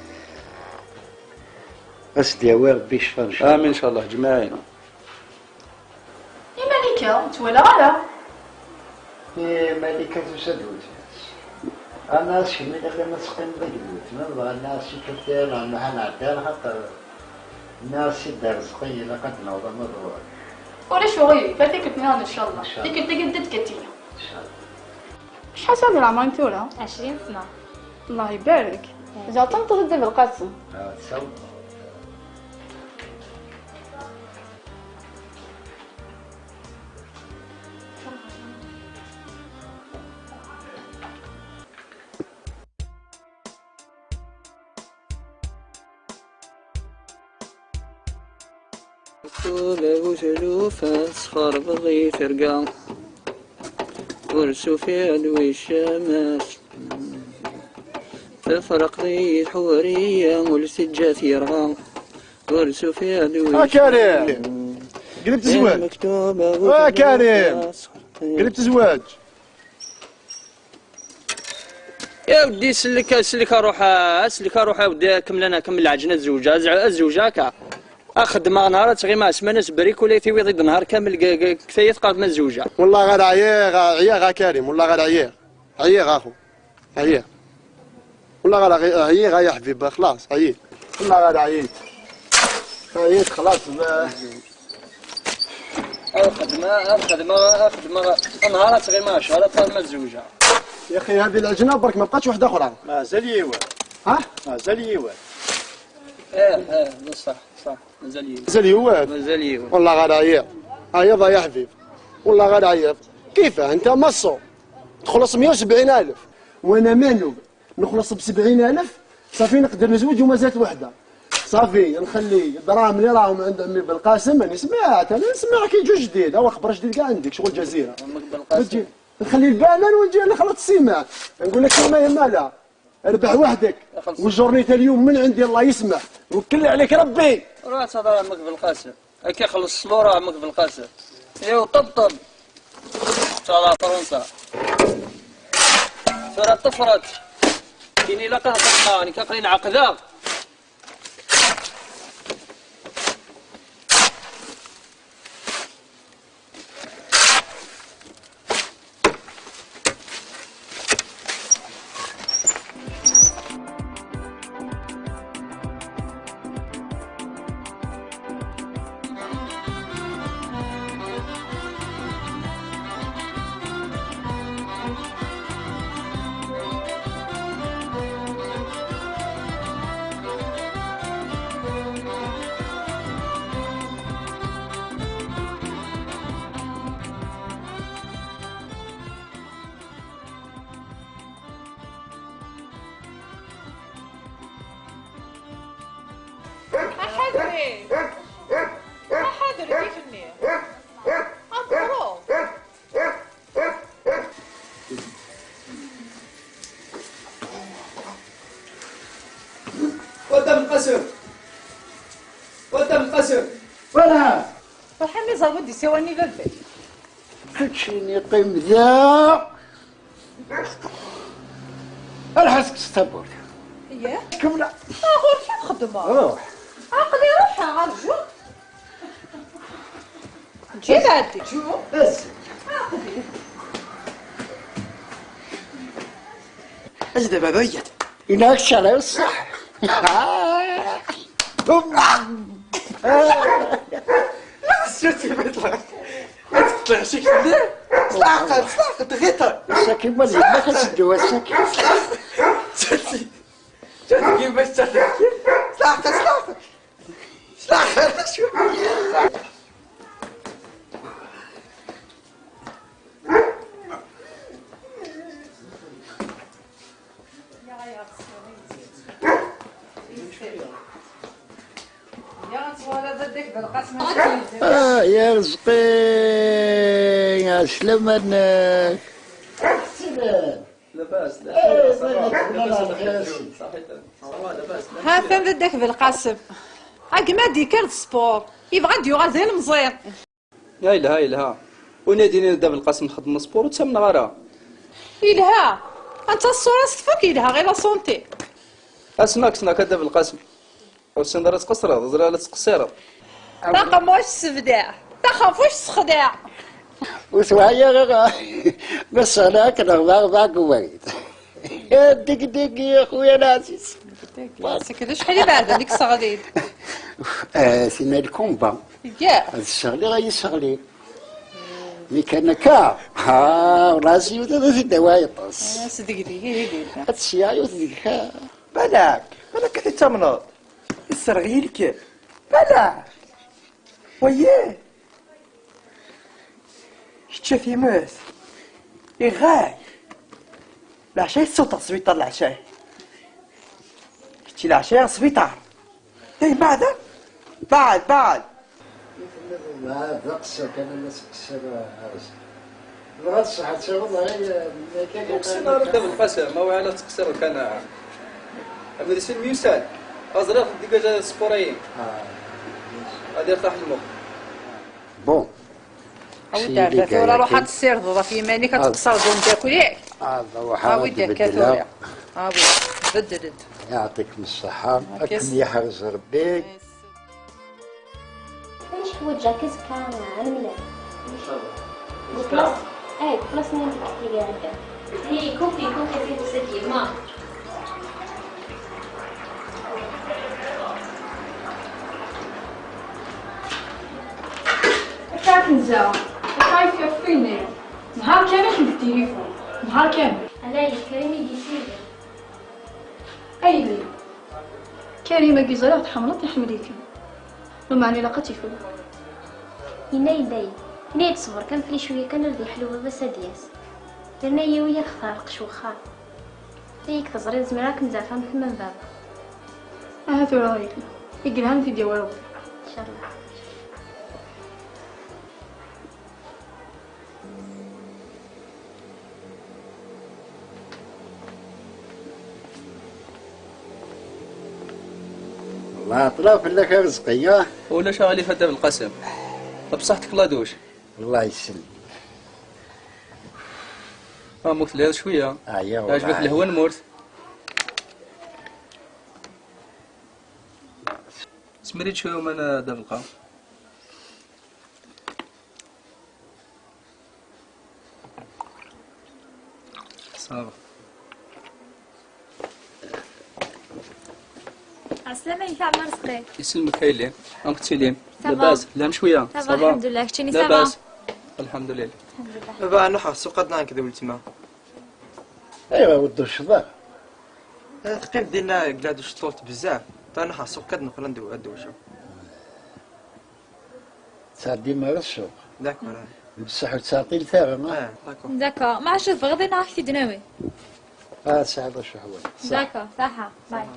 ad s-d-yawi Rebbi ccfa, ncallah. Amin, ncallah, ǧmaɛin. I Malika, ur tt-walaɣ ara. I Malika tusa-d weltma-s. Anna-as kemm ilaq ad teqqimeḍ akked weltma-m, dɣa anna-as i Kaptan Ɛebd Lḥan Ɛeddan, xaṭer anna-as i Dda Rezqi ilaq ad d-naweḍ ama d ɣur-k. Ulac uɣilif, ar tikkelt nniḍen, ncallah. Ncallah. Tikkelt-agi d Dda Katiya. Ncallah. Acḥal sɛan di leɛmer-im tura? Ɛecrin sna. Allah ibarek. Ziɣ d tameṭṭut i Dda Belqasem. Ah, d tameṭṭut. Mektub bu tlufa tesxerbeḍ-iyi terga, ur sufiɣ d wicama-s. Tefreqḍ-iyi tḥuriya ur s-teǧǧa tirɣa, ur sufiɣ d wicama-s. A Karim! Qrib tezweǧ. Mektub bu tlufa. A Karim! Qrib tezweǧ. Ya weddi, sellek, sellek, ruḥ, sellek, ruḥ, ya weddi, kemmel, ana, kemmel lɛejna, zewǧ, az-, zewǧ akka. Axeddmeɣ nehar ad tɣima, asman asebrik, ula tiwiḍ-id nehar kamel g-, g-, g tayet, qqareḍ ma zewǧeɣ. Wallah ɣer ɛyiɣ, ɛyiɣ a Karim, wallah ɣer ɛyiɣ. Ɛyiɣ axu. Ɛyiɣ. Wallah ɣer ɛyiɣ, ɛyiɣ a yaḥbib, xlaṣ, ɛyiɣ. Wallah ɣer ɛyiɣ. Ɛyiɣ, xlaṣ, ma- Ad xedmeɣ, ad xedmeɣ, ad xedmeɣ. Nehar ad tɣima ccher, ad ṭṭal ma zewǧeɣ. يا أخي، هذه العجنة برك، ما بقاتش وحدة أخرى. مازال يوال. ها؟ مازال يوال. ايه، ايه، بصح، صح، مازال يوال. مازال يوال. مازال يوال. والله غير عيب. عيب يا حبيب. والله غير عيب. كيفاه أنت مصو؟ تخلص مية وسبعين ألف. وأنا مانو؟ نخلص بسبعين ألف، صافي نقدر نزوج ومازالت وحدة. صافي نخلي دراهم اللي راهم عند عمي بالقاسم، أنا سمعت، أنا نسمع كي جو جديد، هو خبر جديد كاع عندك، شغل جزيرة. عمك بالقاسم. نجي نخلي البانان ونجي نخلط السيمان. نقول لك كلمة يا مالا، اربح وحدك. خلص. والجورني تاع اليوم من عندي الله يسمح، وكل عليك ربي. روح تهضر عمك بالقاسم. هكا خلص الصلورة عمك بالقاسم. ايوا طبطب. ان شاء الله فرنسا. ثورة طفرت. كيني لا قهوة، راني كاقلين عقدة. Aḥadri! Aḥadri, igenni! Aḍru! Wadda Mqasem! Wadda Mqasem! Wala! Ruḥ a mmi, ẓer wi d-isawalen i baba-k. Keččini qqim da. Alḥa tekkes tawwurt. Yah? Kemmel. Ah, ɣur-k ad xeddmeɣ. Ruḥ. Aql-i ruḥeɣ, rju. Ǧǧi-d ɛeddi. Azzel. Aql-i. Azzel a baba, iyyat. Yenna-ak ccer ṣṣeḥ. Ssati ma tlaq. Ma tetlaq cik fell-i. Slaḥqet, slaḥqet, ɣiṭer. Ass-agi ma yella ad teddu ass-agi. Ssati. Ssati, ma tetlaq. Slaḥqet, slaḥqet. Slaḥqet, acu? Ah, ya Rezqi, ɛeslama-nnek. Labas, eh, labas, labas, labas, labas, labas. Ha-t-an d Dda Belqasem. A gma d-yekker d sport. Yebɣa ad d-yuɣal d ilemẓi. Ya yelha, yelha. Win ad yinin Dda Belqasem nxeddem sport, ur ttamneɣ ara. Yelha. Anta ṣṣura-s tfuk, yelha ɣer la santé. Asma kksen akka Dda Belqasem. Ur tessineḍ ara ad tqeṣṣreḍ, ẓriɣ la tettqeṣṣireḍ. Taqemmuct tessebdaɛ, taxerfuct tessexdaɛ. Ur tewɛi ara, ma sseɣlaɣ-k neɣ d aɣbaɣ n ubrid. Deg deg ya xuya lɛziz. Seg d acḥal ibeɛden i yesseɣlin. Ah, tina lkumba. Ad sseɣliɣ ay yesseɣli. Mi kan akka, ha, ur ɛziw d ad t-id-awi yeṭṭes. Ad tesyaɣ yiwet deg-k. Balak, balak ad t-tamneḍ. Isserɣ-iyi-k. Balak. Wayi. Kečč a times. Iɣay. Leɛca yessuṭeɣ sbiṭar leɛca. Kečč leɛca sbiṭar. Hey, beɛd. Beɛd, beɛd. Beɛd, d aqeṣṣer kan, la tettqeṣṣir, a Rezqi. Dɣa tṣeḥḥa ttaɣeḍ, ay, akka, akka. Ur ssineɣ ara Dda Belqasem, ma wiɛi la tettqeṣṣireḍ kan. Am d sin myusal. Aẓriɣ deg sport-ayi. Ah. Ad yertaḥ lmux. Bon. Awi-d ar da tura, ruḥ ad tessirdeḍ ɣef yiman-ik, ad teqṣerḍ umeddakel-ik. Awi-d akka tura. Awi, beddel-d. Yeɛṭikem ṣṣeḥḥa, ad kem-yeḥrez Rebbi. Anect ḥwaǧeɣ-k azekka ad nemlal. Inchallah. Deg classe, eh, deg classe niḍen deg tliga. Hi, kupi, kupi, fi kusaki, ma. Akka kenza, akka i fi fini. Nhar kamel deg tilifun. Nhar kamel. Ala, Karim i d-yessiri. A yelli, Karim-agi ẓriɣ tḥemmleḍ, iḥemmel-ikem. Lameɛna ilaq ad tifeḍ. Yenna-yi-d ayen. Yenna-yi-d ṣber kan fell-i cwiya kan, ar d yeḥlu baba-s ad d-yas. Yerna-yi wi ad xtareɣ ccwexxar. Yak teẓriḍ, zemreɣ ad kem-zeɛfeɣ am kemm am baba. Aha tura a yelli. I yelhan ad t-id-yawi Rebbi. Incallah. Lɛeṭla fell-ak a Rezqi, ah? Ulac aɣilif a Dda Belqasem. Bṣaḥ tekladuc. Allah yesellem. Ah, mu telhiḍ cwiya. Ɛyiɣ. Teɛjeb-ak lehwa n lmut. Smir-iyi-d cwiya uman a Dda Belqasem. Ça va. Ɛeslama-k a Ɛmer Zqi. Yesselmek a yelli. Amek tettilim? Ça va. Labas, lham cwiya? Ça va, ça va. Alḥemdullah. Keččini ça va? Labas. Alḥemdulillah. Alḥemdulillah. Baba, ad nruḥ ɣer ssuq ad nɛank d weltma. Ayɣer ur d-tucceḍ ara? Eh, teqqim dinna deg la douche ṭṭult bezzaf. Ad nruḥ ɣer ssuq ad nuqel ad d-, ad d-wceɣ. Ttɛeddim ar ssuq. D'accord. Bessaḥ ur ttɛeṭṭilet ara, ah? Ah, d'accord. D'accord. Maɛac tebɣiḍ neɣ ad k-t-id-nawi? Ah, tesɛiḍ acu ḥwaǧ. Ṣaḥ. D'accord, ṣaḥa. Bye.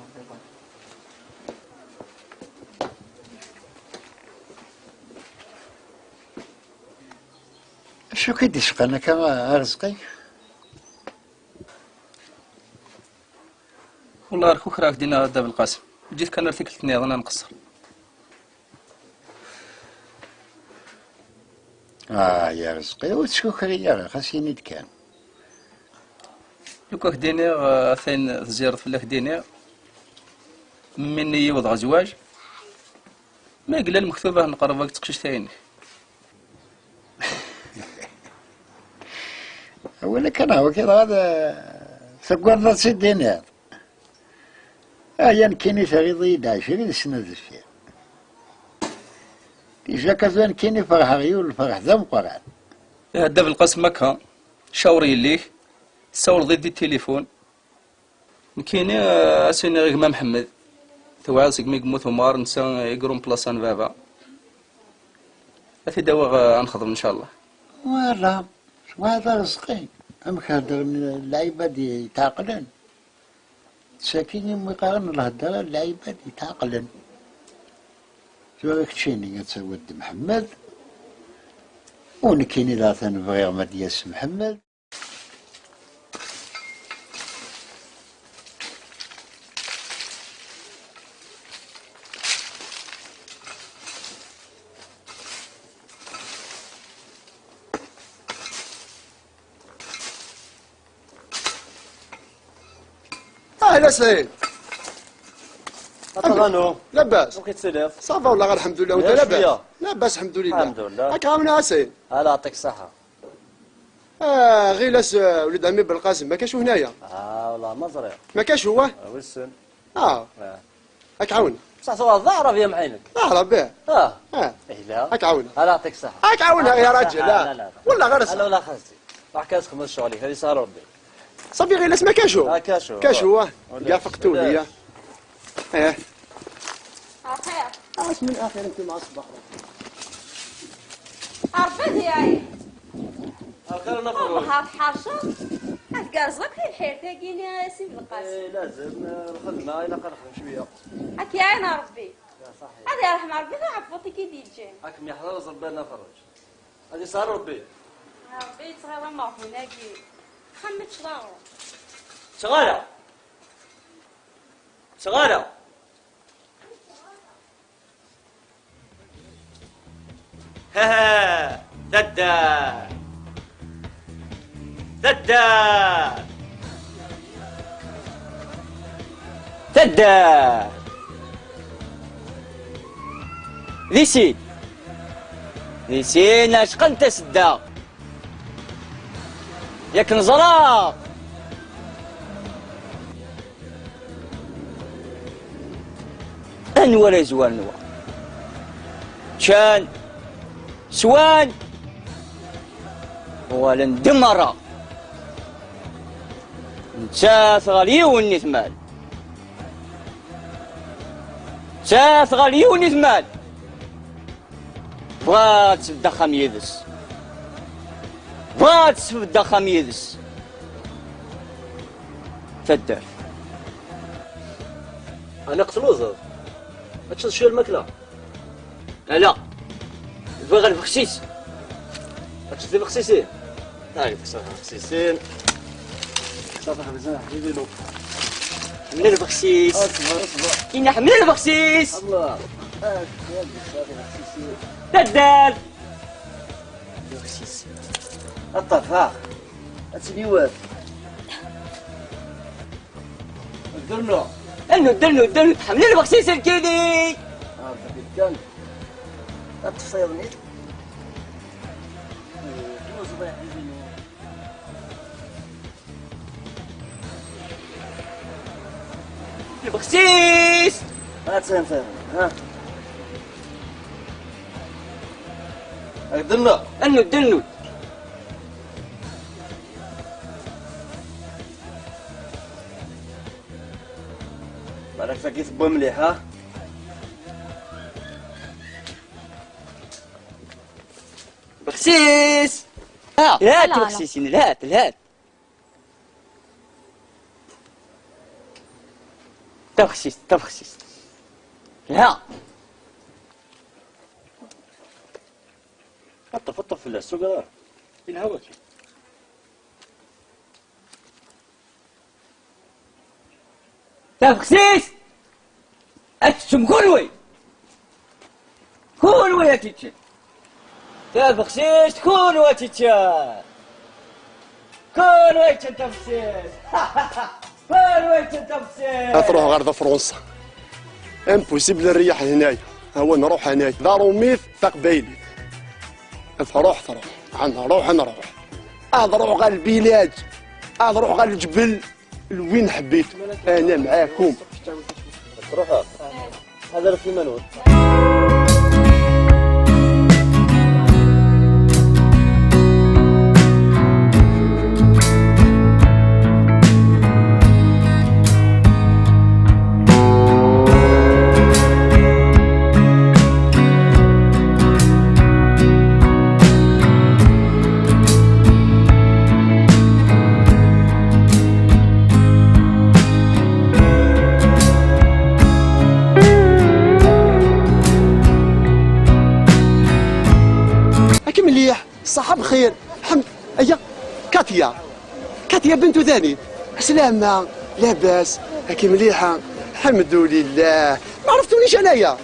Acu k-id-icqan akka, a Rezqi? Wellah ar kukreɣ-k dinna a Dda Belqasem. Ǧǧet kan ar tikkelt nniḍen ad nqeṣṣer. Ah, ya Rezqi, ur ttkukri ara, xas ini-d kan. Lukan k-d-iniɣ, eh, atan tezzireḍ fell-ak d-iniɣ, mi nni yiwḍeɣ zzwaǧ, ma yella lmektub ad neqreb akked teqcict-a-inek. Awal akka neɣ waki dɣa d-, teggareḍ ad tt-id-tiniḍ? Aya nekkini terriḍ-iyi-d ɛecrin sna deffir. Déjà tura nekkini ferḥeɣ yiwen lferḥ d ameqqran. Ihi a Dda Belqasem akka, cawer yelli-k, tessawleḍ-id di tilifun. Nekkini, eh, ad s-iniɣ i gma Mḥemmed, tewɛiḍ segmi yemmut Umar, netta i irumplasan baba. Ad t-id-awiɣ, eh, ad nexdem, ncallah. Wala, twalaḍ a Rezqi, amek heddren lɛibad yetɛeqlen? Sakkin imi qqaren lhedra n lɛibad yetɛeqlen. Tura keččini ad tawiḍ d Mḥemmed, u nekkini daɣen bɣiɣ ma d-yas Mḥemmed. Ala Saɛid. Aṭaɣ anu. Labas. Amek i tettiliḍ? Ça va والله الحمد لله. وانت لاباس؟ شوية. لاباس الحمد لله. الحمد لله. راك عاونا يا سعيد؟ الله يعطيك الصحة. آه، غيلاس، آه، ولد عمي بلقاسم، ما كاش هنايا؟ اه والله ما زريغ. ما كاش هو؟ آه، وسن. اه. آه. راك عاون. بصح صور الظاهرة في معينك. اه، ربي. اه. اه. ايه لا. راك عاون. الله يعطيك الصحة. راك عاون يا راجل، لا. لا، لا، لا. والله غير لا، لا، صح. لا، خالتي. راح كاسخ من الشغل، هذه صار ربي. صافي غير ما كاش هو. آه، كاش هو. كاش هو. ولا كاع فقتوني، يا. ايه. الخير. اش من اخر انت مع الصباح؟ عرفتي يا عيني. الخير نخرج. والله هاد حاشا. هاد كازلك في الحير تاكيني يا سي بلقاسم. إيه، لازم، آه، الخدمة، إلا قد نخدم شوية. هاك يا عين ربي. يا صحيح. هذه رحمة ربي، غير عفوتي كي دي تجي. هاك ميحضر زربان نخرج. هذه صار ربي. ربي يتغير ما هناكي. خمت شلاغو. شغالة. شغالة. ها ها. تدا. تدا. تدا. ذي سين. ذي سين، اش قنت سدا؟ ياك نزرع. أنور يزوار نوا. كان سوان ولا ندمر. نتساث غليو النثمال. نتساث غليو النثمال. بغات تسبد axxam yid-s. بغات تسبد axxam yid-s. Taddart. Ɛni qtluẓeḍ? Ad teččeḍ cwiya lmakla? Ala. Bɣiɣ lbexsis. Ad teččeḍ tibexsisin? Ay, tebɣiḍ tibexsisin. Ṣṣabaḥ mazal ḥbibi-nu. Ḥemmel lbexsis. Aṣber, aṣber. Ina ḥemmel lbexsis. Allah. Ah, ya, lbexsis. Taddart. Lbexsis. Aṭṭaf, ha. Ad tiliwat. Dderno. Dderno, dderno, dderno. Tḥemmel lbexsis lkili. Ah, kan. Ad tefṣiḍ-nni. Lbexsis! Ha-tt-an, ha. Ak d-nneɣ. Annu, d-annu. Balak tagi tewwa mliḥ, ha? Bexsis! Ah, lhat, ala, ala. Bexsisin, lhat, lhat. Tabexsist, tabexsist. Lha. Ṭṭef, ṭṭef fell-as, tugiḍ ara. Yelha waki. Tabexsist! Ad teččem kunwi! Kunwi ad teččem! Tabexsist kunwi ad teččem! Kunwi ad teččem tabexsist! Kunwi ad teččem tabexsist! Ad truḥ ɣer da Fransa. Impossible rriyaḥ hnayi. Awa nruḥ hnayi. D arumit taqbaylit. Truḥ, truḥ. Ad nruḥ, ad nruḥ. Ad ruḥ ɣer lbilad. Ad ruḥ ɣer lǧbel. Lwin ḥbit, أنا معاكم. تروحوا. هذا في منون. هاك مليح، صحة بخير. حم-، أيا، كاتيا. كاتيا بنت ذاني. سلامة، لاباس، هاكي مليحة؟ الحمد لله. ما عرفتونيش أنايا؟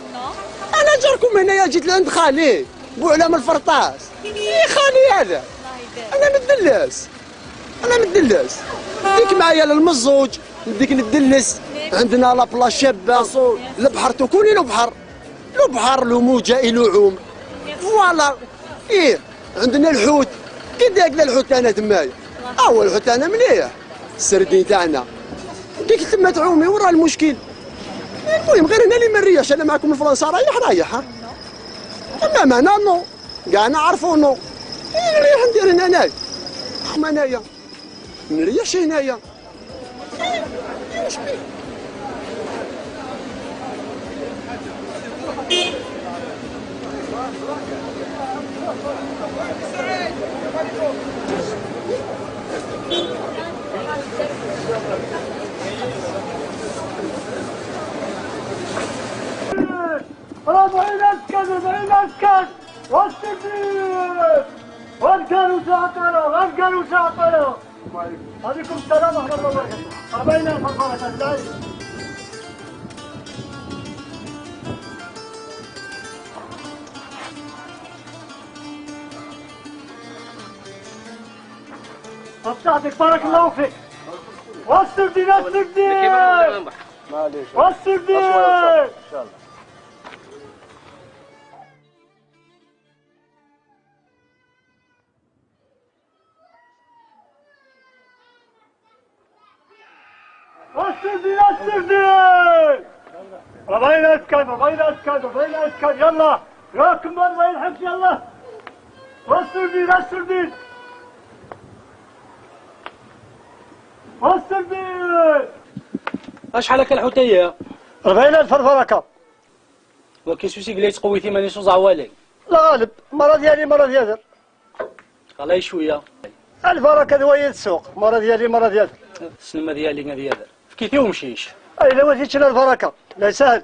أنا جاركم هنايا، جيت لعند خالي، بوعلام الفرطاس. إي خالي هذا. أنا مدلس. أنا مدلس. ديك معايا للمزوج. ديك ندلس، عندنا لابلاج شابة، البحر تكوني البحر، البحر لو موجة يلوعوم. فوالا، إيه، عندنا الحوت، كي داك الحوت تاعنا تمايا، ها هو الحوت تاعنا مليح، السردين تاعنا، ديك تما تعومي، ورا المشكل؟ المهم، غير هنا اللي ما نريحش، أنا معكم من فرنسا رايح، رايح، ها؟ أما معنا نو، كاع نعرفو نو، إيه، نريح ندير هنا أنايا، أما أنايا، ما نريحش هنايا. ربعين ألف كذب، أربعين ألف كذب. والسكين! والكانوا تعطلوا، والكانوا تعطلوا. عليكم السلام ورحمة الله وبركاته. أربعين ألف بركة الله. أفتحتك، بارك الله فيك. والسردين، السردين! معليش. والسردين! إن شاء الله. السردين، السردين! ربعين ألف كان، ربعين ألف كان، ربعين ألف كان، يلا! يا كمال، الله يرحمك، يلا! والسردين، السردين! والسردين! أشحال هكا الحوتية؟ ربعين ألف البركة. وكي سوسي قلي تقوي ثمانية سوز عوالي. لا غالب، مرة ديالي، مرة ديالك. خلاي شوية. البركة ذوي السوق، مرة ديالي، مرة ديالك. سلمى ديالي، غادي هذا. فكيتي ومشيش. أي، لا وزيتش البركة، لا يسهل.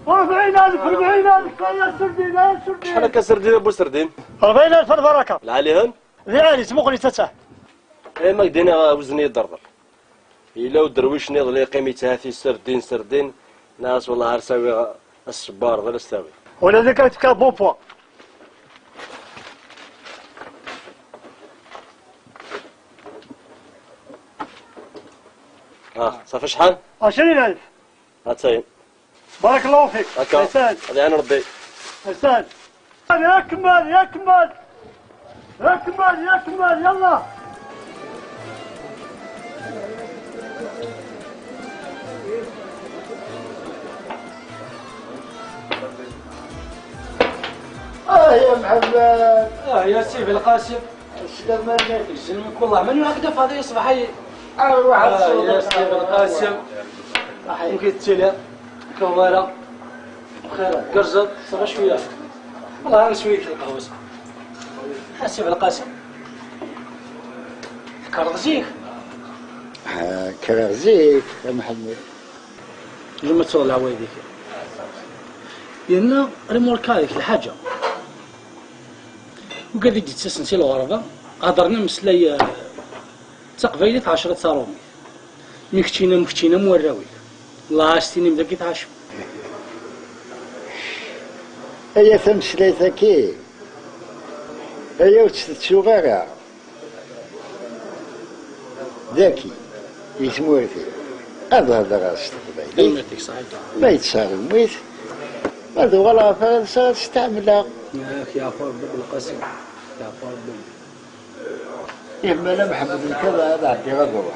أربعين ألف، أربعين ألف، يا سردين، يا سردين. شحال هكا سردين أبو سردين؟ أربعين ألف البركة. العالي هن؟ ذي عالي، سموخني تتاه. إيه، ما قدينا وزني يضربر. إلا ودرويش نيض لي قيمة هاتي سردين، سردين. ناس والله هار ساوي الصبار، ولا استاوي. ولا ذيك تكا بوبوا. آه، صافي شحال؟ عشرين ألف. هاتاين. بارك الله فيك. هكا. أستاذ. هذه عين ربي. أستاذ. يا كمال، يا كمال. يا كمال، يا كمال، يلا. آه يا محمد. آه يا سي بالقاسم. السلام عليك. يسلمك والله. من هكذا فاضي يصبح ي-، آه، واحد آه، الصوت يا سي بالقاسم. صحيح. ممكن تسيلي. كوارع. بخير. قرزت. صافي شوية. والله أنا شوية القهوة. آه، سي بالقاسم. كرغزيك. آه، كرغزيك يا محمد. لما تصور العوايديك. لأن ريموركا هذيك الحاجة. وقاعد يجي تسسن سي الغربة، هضرنا مسلاي، آه، تقبيلت عشرة صارومي. مكتشينا، مكتشينا موراوي. الله استيني مداك يتعشم. هي تمسليتك. هي وتتسوغ. ذكي، يسموه ذكي. هذا هذا راه استقبال. كلمتك صحيحة. ما يتساغ الميت. هذا ولا فرنسا استعملها. يا أخي، يا أخو ربي بالقاسم. يا أخو ربي. إيه، ما لا محمد الكذا هذا عندي غدوة.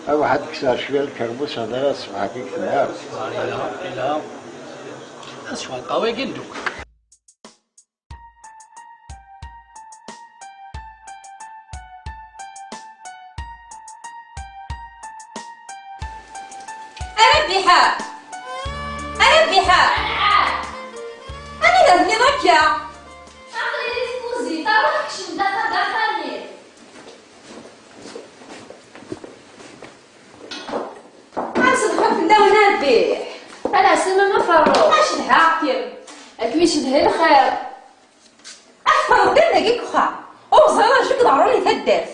أو واحد كسر شوية الكربوس، هذا راه الصبح كيك تنهار. لا، لا. أسوأ القوي قندوك. أربحة! أربحة! أنا لازم يضحك يا. أخي، تفوزي، تروح كشم داخل داخل. أمس الخوف لو نبيح. أنا سنة نفرو. أش الحاكم؟ أكمش الهي الخير. أحفظ دين دقيق خا. أو زرا شو كده عروني تدف.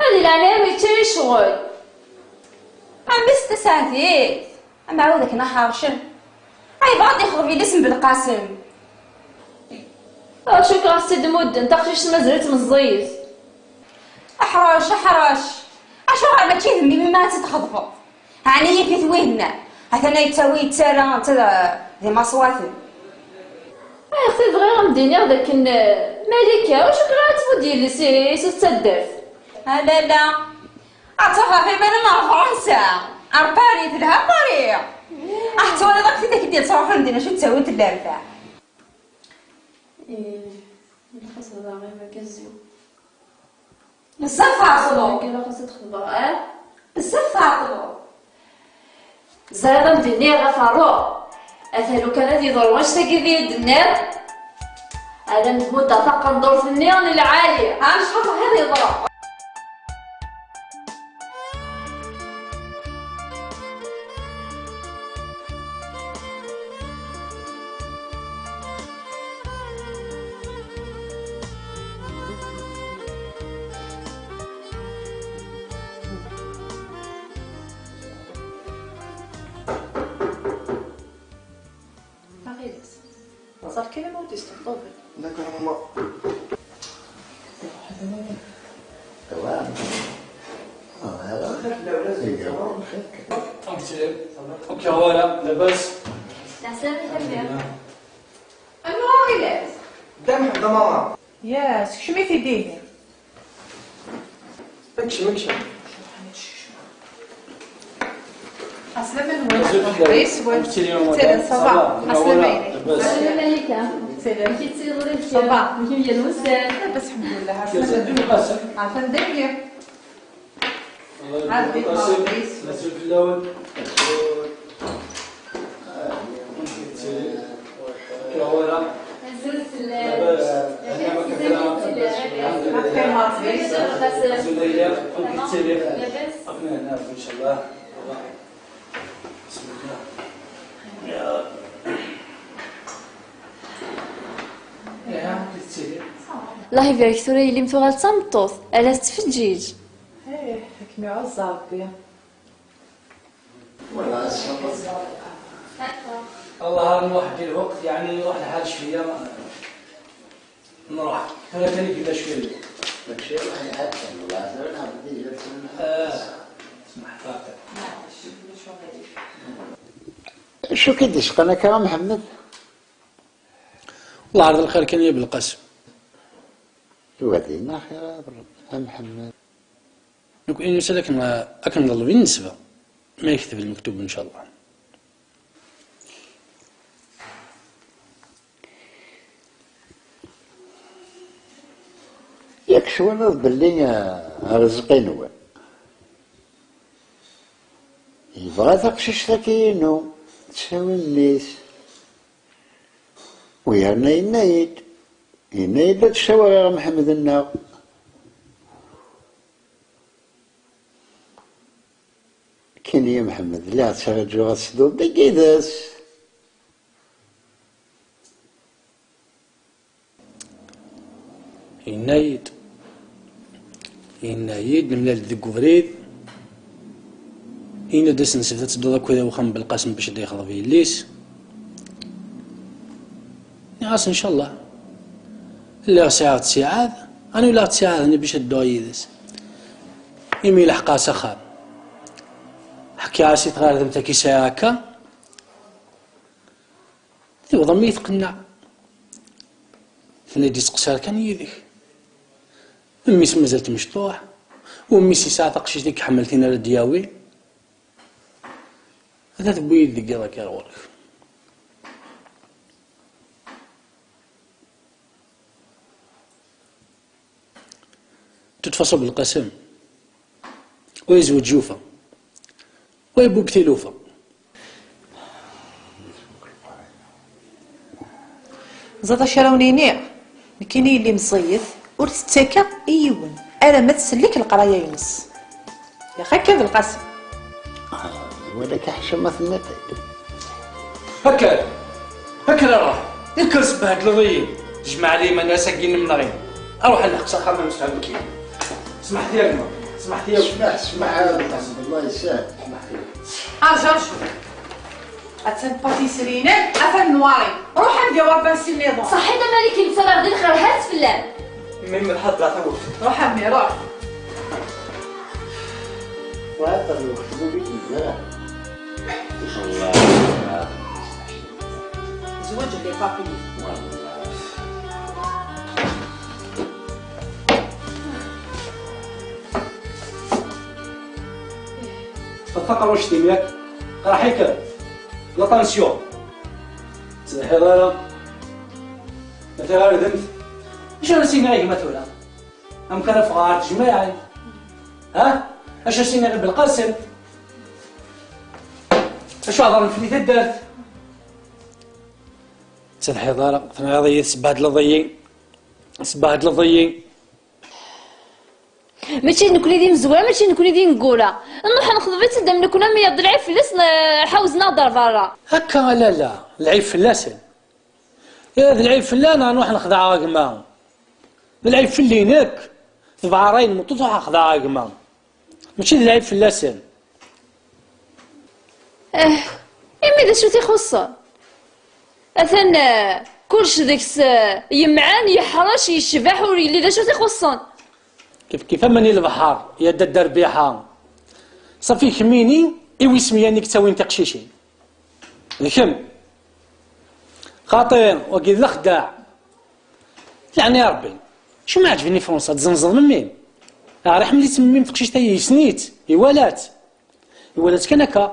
هذه العلامة تشي شغل. أمس تسعة ثيث. أما عودك نحرشن. أي بعض يخرب الاسم بالقاسم. Acu akka ɣas tt-id-mudden taqcict mazal-itt meẓẓiyet? Aḥrac, aḥrac! Acuɣer mačči d mmi-m ma ad tt-txeḍbeḍ? Ɛni yif-it wihin? Atan a yettawi yettarra netta d, d imaṣwaten. Ay, xti bɣiɣ ad m-d-iniɣ d akken, eh, Malika, acu akka ad tmudd yelli-s i, i s taddart? Alala! Ad tafeḍ iman-im ar Fransa, ar Paris, telha Paris. Ah, twalaḍ akk tidak i d-yettruḥun din, acu ttawint n lerbaḥ. Ih, ilaq ad s-hḍeṛ i urgaz-iw. Bezzaf tɛeṭleḍ. Ilaq ad s-txeḍbeḍ, ah? Bezzaf tɛeṭleḍ. Ẓriɣ ad m-d-iniɣ ɣef ṛṛuḥ. Ata lukan ad yeḍru wannect-agi i d-tenniḍ, ad am-d-muddeɣ taqendurt-nni n lɛali. Ɛni cḥal ad yeḍru? Aɣilas. Ẓer kan ma ur d-yesṭebṭuben. D'accord, maman. Tewɛer. Tewɛer. Xir fell-awen, azul. Iga. Xir. Amek tellid? Amek wala? Labas? Ɛeslama-k a mmi. Anwa aɣilas? Dda Mḥemmed a maman. Ya, sekcem-it-id ihi. Ekcem, ekcem. Ɛeslama-nwen. Azul fell-awen. Amek tellid? Tellid, ça va. Ça va. Ɛeslama-inek. Labas. Ɛeslama-inek. Tellid. Amek i tettiliḍ? Ça va. Amek i yal ussan? Labas, lḥemdulillah. Ɛeslama-nwen. Ɛafan dagi. Ɛeddi, Ṛebbi. Azul fell-awen. Azul. Azul fell-awen. Labas. Ɛeslama-k a Fellama. Ṛebbi. Azul a yelli. Amek i tettiliḍ? Labas. Akken ad nɛerf, in ca Allah. Bismillah. Ya Ṛebbi. Ihi, amek i tettiliḍ? Allah ibarek, tura yelli-m tuɣal d tameṭṭut, ala tettfeǧǧiǧ. Ih, ad kem-iɛuzz Ṛebbi. Wala ass-a. Allah, nruḥ di lweqt, yeɛni, iruḥ lḥal cwiya, nruḥ. Tura kan i yella cwiya lweqt. Mačči iruḥ lḥal kan, wala tura nɛebbi di lweqt. Ah, smeḥ, xaṭi. Acu k-id-isqan akka, a Mḥemmed? Lɛerḍ lxir kan, ya Belqasem. Tugadin axir a Mḥemmed. Nekkni nusa-d akken, akken neḍleb i nesba, ma yekteb lmektub, ncallah. Yak twalaḍ belli, ah, Arezqi-nwen yebɣa taqcict-agi-inu, ttawin mmi-s. U yerna yenna-yi-d, yenna-yi-d la ttcawar ara Mḥemmed-nneɣ. Kini ya Mḥemmed, lliɣ ttraǧuɣ ad tedduḍ deg yid-s. Yenna-yi-d, yenna-yi-d, nemlal-d deg ubrid, yenna-d ass n ssebt ad tedduḍ akked i uxxam n Belqasem bac ad yexḍeb yelli-s. Nniɣ-as, ncallah. Lliɣ sɛiɣ ttiɛad, aniw la ɣ-ttiɛaden bac ad dduɣ yid-s. Imi leḥqeɣ s axxam, ḥkiɣ-as i tɣerdemt-agi sɛiɣ akka, tebḍa mi tqenneɛ. Tenna-d, iseqsar kan yid-k. Mmi-s mazal-t mecṭuḥ, u mmi-s yesɛa taqcict i iḥemmel, tin ara d-yawi. Ata tewwi-yi-d deg yiḍ akka ar ɣur-k. De toute façon, Belqasem, wa yezweǧ yufa, wa yewwi-d tilufa. Ẓer d acu ara wen-iniɣ, nekkini yelli meẓẓiyet, ur tettakeɣ i yiwen, alamma tsellek leqraya-ines. Yak akka, Belqasem. Ah, wala ka ḥaca ma tenniḍ-t-id. Akka, akka ara ruḥ. Ikker sbehdleḍ-iyi. Jmeɛ liman ass-agi n imenɣi. Aruḥ ad neḥq s axxam amsefham kif. Smeḥt-iyi a gma. Smeḥt-iyi a gma. Smeḥ, smeḥ a gma. Allah yessahel. Smeḥt-iyi. Arǧu, arǧu. Attan patisri-inek, atan newwari. Ruḥ ad Jawab-as i nniḍen. Ṣaḥit a Malik, i nettarra d lxir, haz fell-am. Mmi, melḥa ddreɣ tawext. Ruḥ a mmi, ruḥ. Wɛad tawext, ur bik-id ara. Wallah. Zwaǧ les papiers. Wallah. Ṭṭfeḍ taqerruct-im, yak? Qerḥ-ikem. La tension. Ur tettleḥḥiḍ ara. Ma tiɣardemt. Acu ara s-iniɣ i gma tura? Amek ara ffɣeɣ ɣer tejmaɛin? Ha? Acu ara s-iniɣ i Belqasem? Acu heḍren fell-i taddart? Ur tettleḥḥiḍ ara. Tenɣiḍ-iyi, tesbehdleḍ-iyi. Tesbehdleḍ-iyi. Mačči d nekkni d imezwura, mačči d nekkni d ineggura. Nruḥ nexḍeb-itt-id am nekkni am yaḍ lɛib fell-as, n-, ḥawzen-aɣ-d ar berra. Akka a lalla, lɛib fell-asen. Ih, d lɛib fell-aneɣ, nruḥ nexdeɛ a gma. D lɛib fell-i nekk. Tebɛer ayen meṭṭu, truḥ xdeɛ a gma. Mačči d lɛib fell-asen. Eh, imi d acu t-ixuṣṣen? Atan, eh, kullec deg-s, eh, yemɛen, yeḥrec, yecbeḥ, ur yelli d acu t-ixuṣṣen. Kif kif aman i lebḥer, ya dadda Rbiḥa. Ṣafi kemmini i wisem-yani i yettawin tiqcicin. D kemm. Xaṭi, wagi d lexdeɛ. Leɛna ya Rebbi. Acu ma ɛeǧben i Fransa, tzenzeḍ memmi. Ɛer iḥemmel-itt memmi teqcict-ayi, yessen-itt, iwala-tt. Iwala-tt kan akka.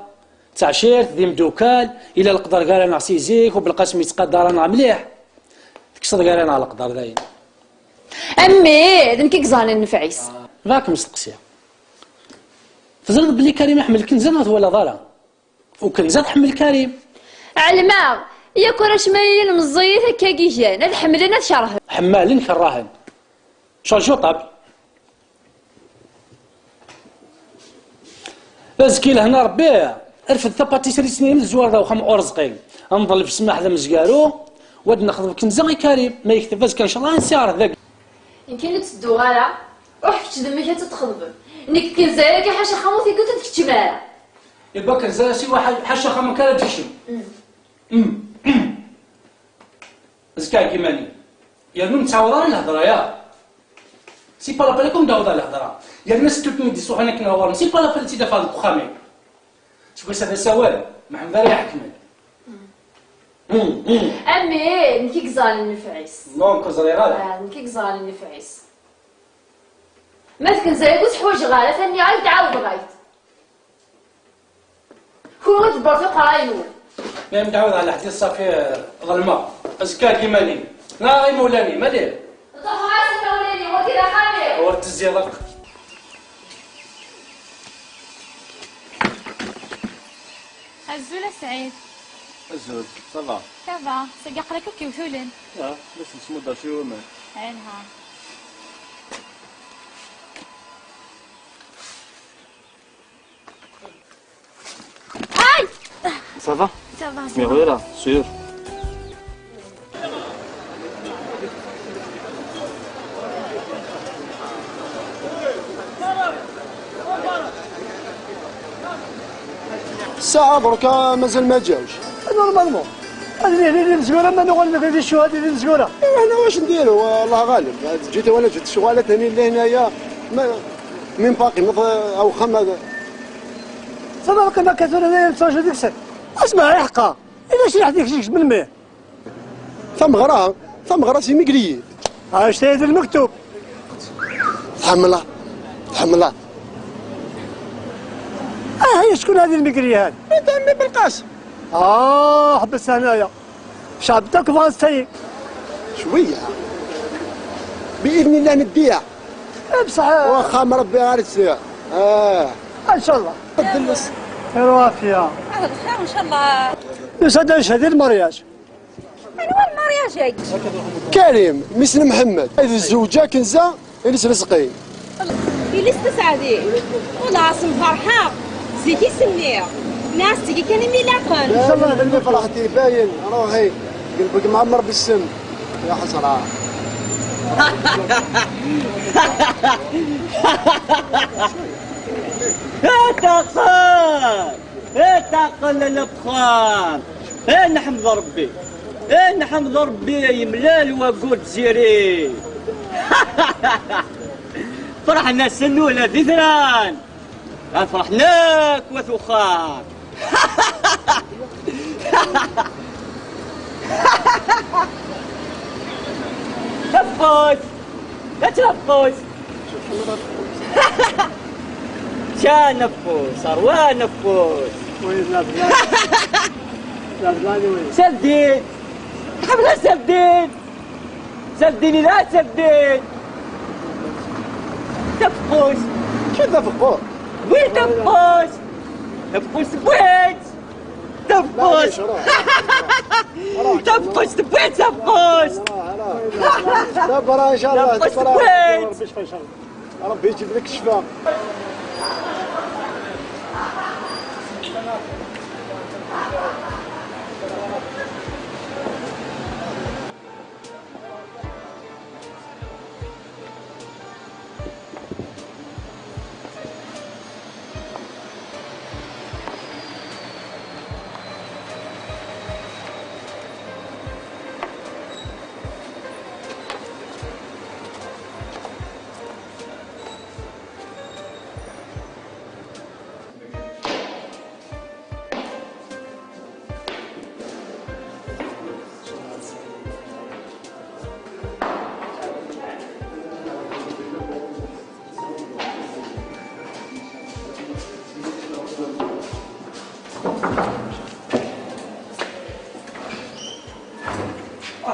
D taɛcirt, d imdukal, ila leqder gar-aneɣ si zik, u Belqasem yettqadar-aneɣ mliḥ. Tekkseḍ gar-aneɣ leqder dayen. A mmi, d nekk i yeẓran nnfeɛ-is. Bɣiɣ ad kem-steqsiɣ. Teẓriḍ belli Karim iḥemmel Kenza neɣ twalaḍ ara? U Kenza tḥemmel Karim. Ɛelmeɣ, yak arrac ma ilin meẓẓiyit akka i gan, ad ḥemmlen, ad kerhen. Ḥemmalen, kerrahen. Charge au table. Azekka lehna Rebbi, rfed tapatisrit-nni n zzwar d awxam Urezqi. Ad nḍelb ssmaḥ d amezgaru, u ad nexḍeb Kenza i Karim. Ma yekteb azekka, ncallah, ad nsiɣret dagi. Nekk ur ttedduɣ ara, ruḥ kečč d mmi-k ad tt-txeḍbem. Nekk Kenza-agi ḥaca axxam ur t-igut ad keččem ara. Iba Kenza siwa ḥa-, ḥaca axxam akka ara d-kecem. Mm. Mm. Azekka ɛegg iman-im. Yernu ur nettɛawad ara lhedra, ya. C'est pas la peine ad ken-d-awiḍ ɣer lhedra. Yerna s tutmi d-isuḥan akken ɣer ɣur-m, c'est pas la peine ad tt-id-afeɣ deg uxxam-im. Seg wass-a d asawal, Mḥemmed ara iḥekmen. Mm, mm. A mmi, nekk i yeẓran nnfeɛ-is. Non, ur ẓriɣ ara. Ah, nekk i yeẓran nnfeɛ-is. Ma d Kenza-agi ur tt-ḥwaǧeɣ ara, atan nniɣ-ak-d ɛawdeɣ-ak-d. Kunwi tebbeṛ tuqra-inu. Ma yemdɛawed ɣer leḥdid ṣafi, ḍelmeɣ. Azekka ɛegg iman-im. Neɣ imawlan-im, ali. Ḍefreɣ-as imawlan-iw, wagi d axxam-iw. Ur tezziḍ akk. Azul a Sɛid. Azul, ça va? Ça va, sagi aql-ak akk iwtulen. Ah, la s-nesmudder cwiya waman. Ɛinha. Ay! Ça va? Ça va, ça va. Meɣwira, sûr. Ssaɛa ḍerka mazal ma ǧawc. Normalement. Ad nili di lemzegura, ma nuɣal nekk di ccuhada di lemzegura. Iwa hna wac ndiru, Allah ɣaleb. Ǧǧet wala ǧǧet ccɣel, ad tani lehna ya. Ma, min baqi, ma, awxam ad. Tabaqi ma akka tura d ayen nettṛaǧu deg-sen. Asma, iḥqa. Ila ciḥ deg-s melmi? Tameɣra, tameɣra s imigriyen. Ɛict ay d lmektub. Tḥemmleḍ, tḥemmleḍ. Ah, ya ckun hadi lmigriyen? Anta, mmi Belqasem. Ah, ḥbes hnaaya. Cɛeb akk bɣan s tayi. Cwiya. Bi idni llah neddiya. Eh, bṣaḥ. Waxxam Rebbi ar s-, ah. Incallah. Ddles. Xir u ɛafya. Ah, bxir, incallah. Nusa-d ad neched i lmaryaj. Anwa lmaryaj-agi? Karim, mmi-s n Mḥemmed. D zzewǧa Kenza, iles Rezqi. Iles Taseɛdi. Wala, asemferḥeɣ. Zik i s-nniɣ. Nniɣ-as tigi kan imi ilaqen. Incallah d lmifraḥ. Ferḥet ibayen, ruḥi. Qelbek mɛemmer bessem. Ya ḥesra. Itaqqen! Itaqqen lalla bxir! Eh, nḥemd Rebbi! Eh, nḥemd Ṛebbi yemlal waggur Zziri. Ferḥen-asen ula d itran. Ad ferḥen akk wat uxxam. Tafqut! Tafqut! Ca neffus, ṛwa neffus. وين زاد زاد؟ زاد زاد وين؟ سردين. تحب سردين؟ سردين لا سردين. تفقوس. شو تفقوس؟ وين تفقوس؟ تفقوس بويت. تفقوس. معليش، روح. روح. تفقوس بويت تفقوس. روح، روح. دبر ان شاء الله، تفقوس دبر. بويت. ربي يشفى ان شاء الله. ربي يجيب لك الشفاء.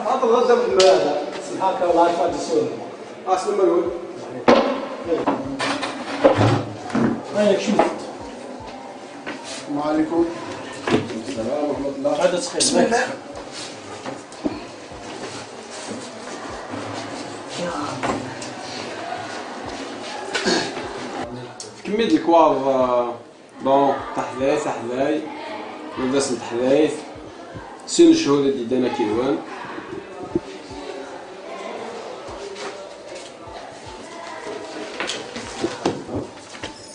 هذا الغزل هذا. سبحانك الله، ما تسوى. أصل ما يقول. هاي شوف. السلام عليكم. السلام ورحمة الله. هذا صغير. بسم الله. كمل الكواغ، آه، بون، تحذاي، تحذاي. نبدا نتحذاي. سن الشهود اللي دانا كيلوان.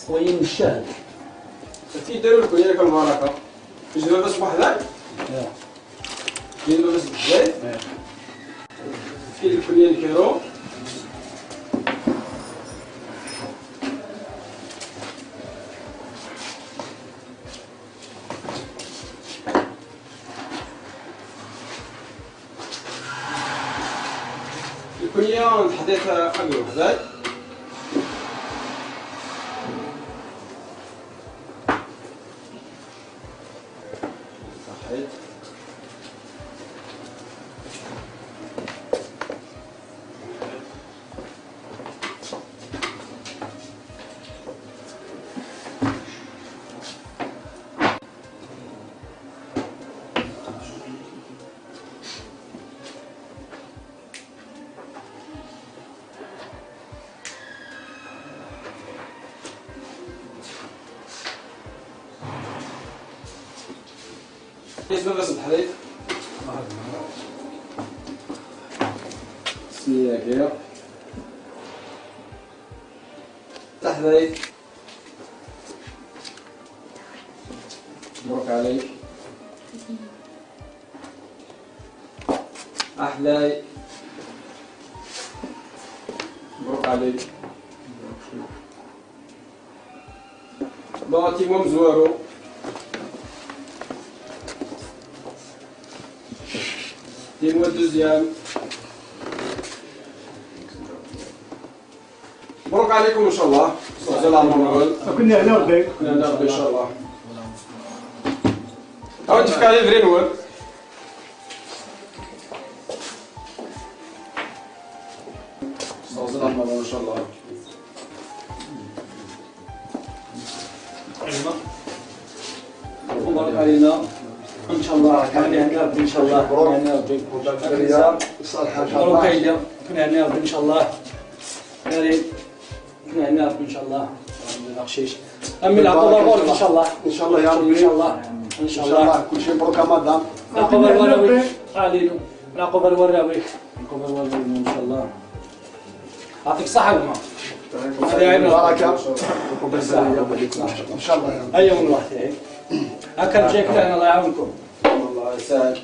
وين الشهد؟ في داروا لكم ياك البركة. جبنا بس بحذاي. كاين بس الزيت. كاين الكليه الكيرو. الكليه نحديتها قبل وحدات. صحيت. كيف بغيت الحليب؟ بسم الله كده. تحليب. مبروك عليك. أحلاي. مبروك عليك. باتي مزوارو. تيمو دوزيام. مبروك عليكم إن شاء الله. سهل الأمر الأول. كنا هنا وبيك. كنا هنا وبيك إن شاء الله. أو تفكر لي فري نوال. سهل الأمر إن شاء الله. مبروك علينا. إن شاء الله. كان يعني ربي إن شاء الله. مبروك. كان يعني ربي. مبروك علينا. كان يعني ربي إن شاء الله. كريم. كنا هنا إن شاء الله. البخشيش. أمي العقوبة غورك إن شاء الله. إن شاء الله يا ربي. إن شاء الله. إن شاء الله. كل شيء مبروك يا مدام. العقوبة الوراوي. علينا. العقوبة الوراوي. العقوبة الوراوي إن شاء الله. يعطيك الصحة يا ما. هذه عيننا. بركة. إن شاء الله يا ربي. أيوة والله. هكا جايك لهنا الله يعاونكم. الله يسعدك.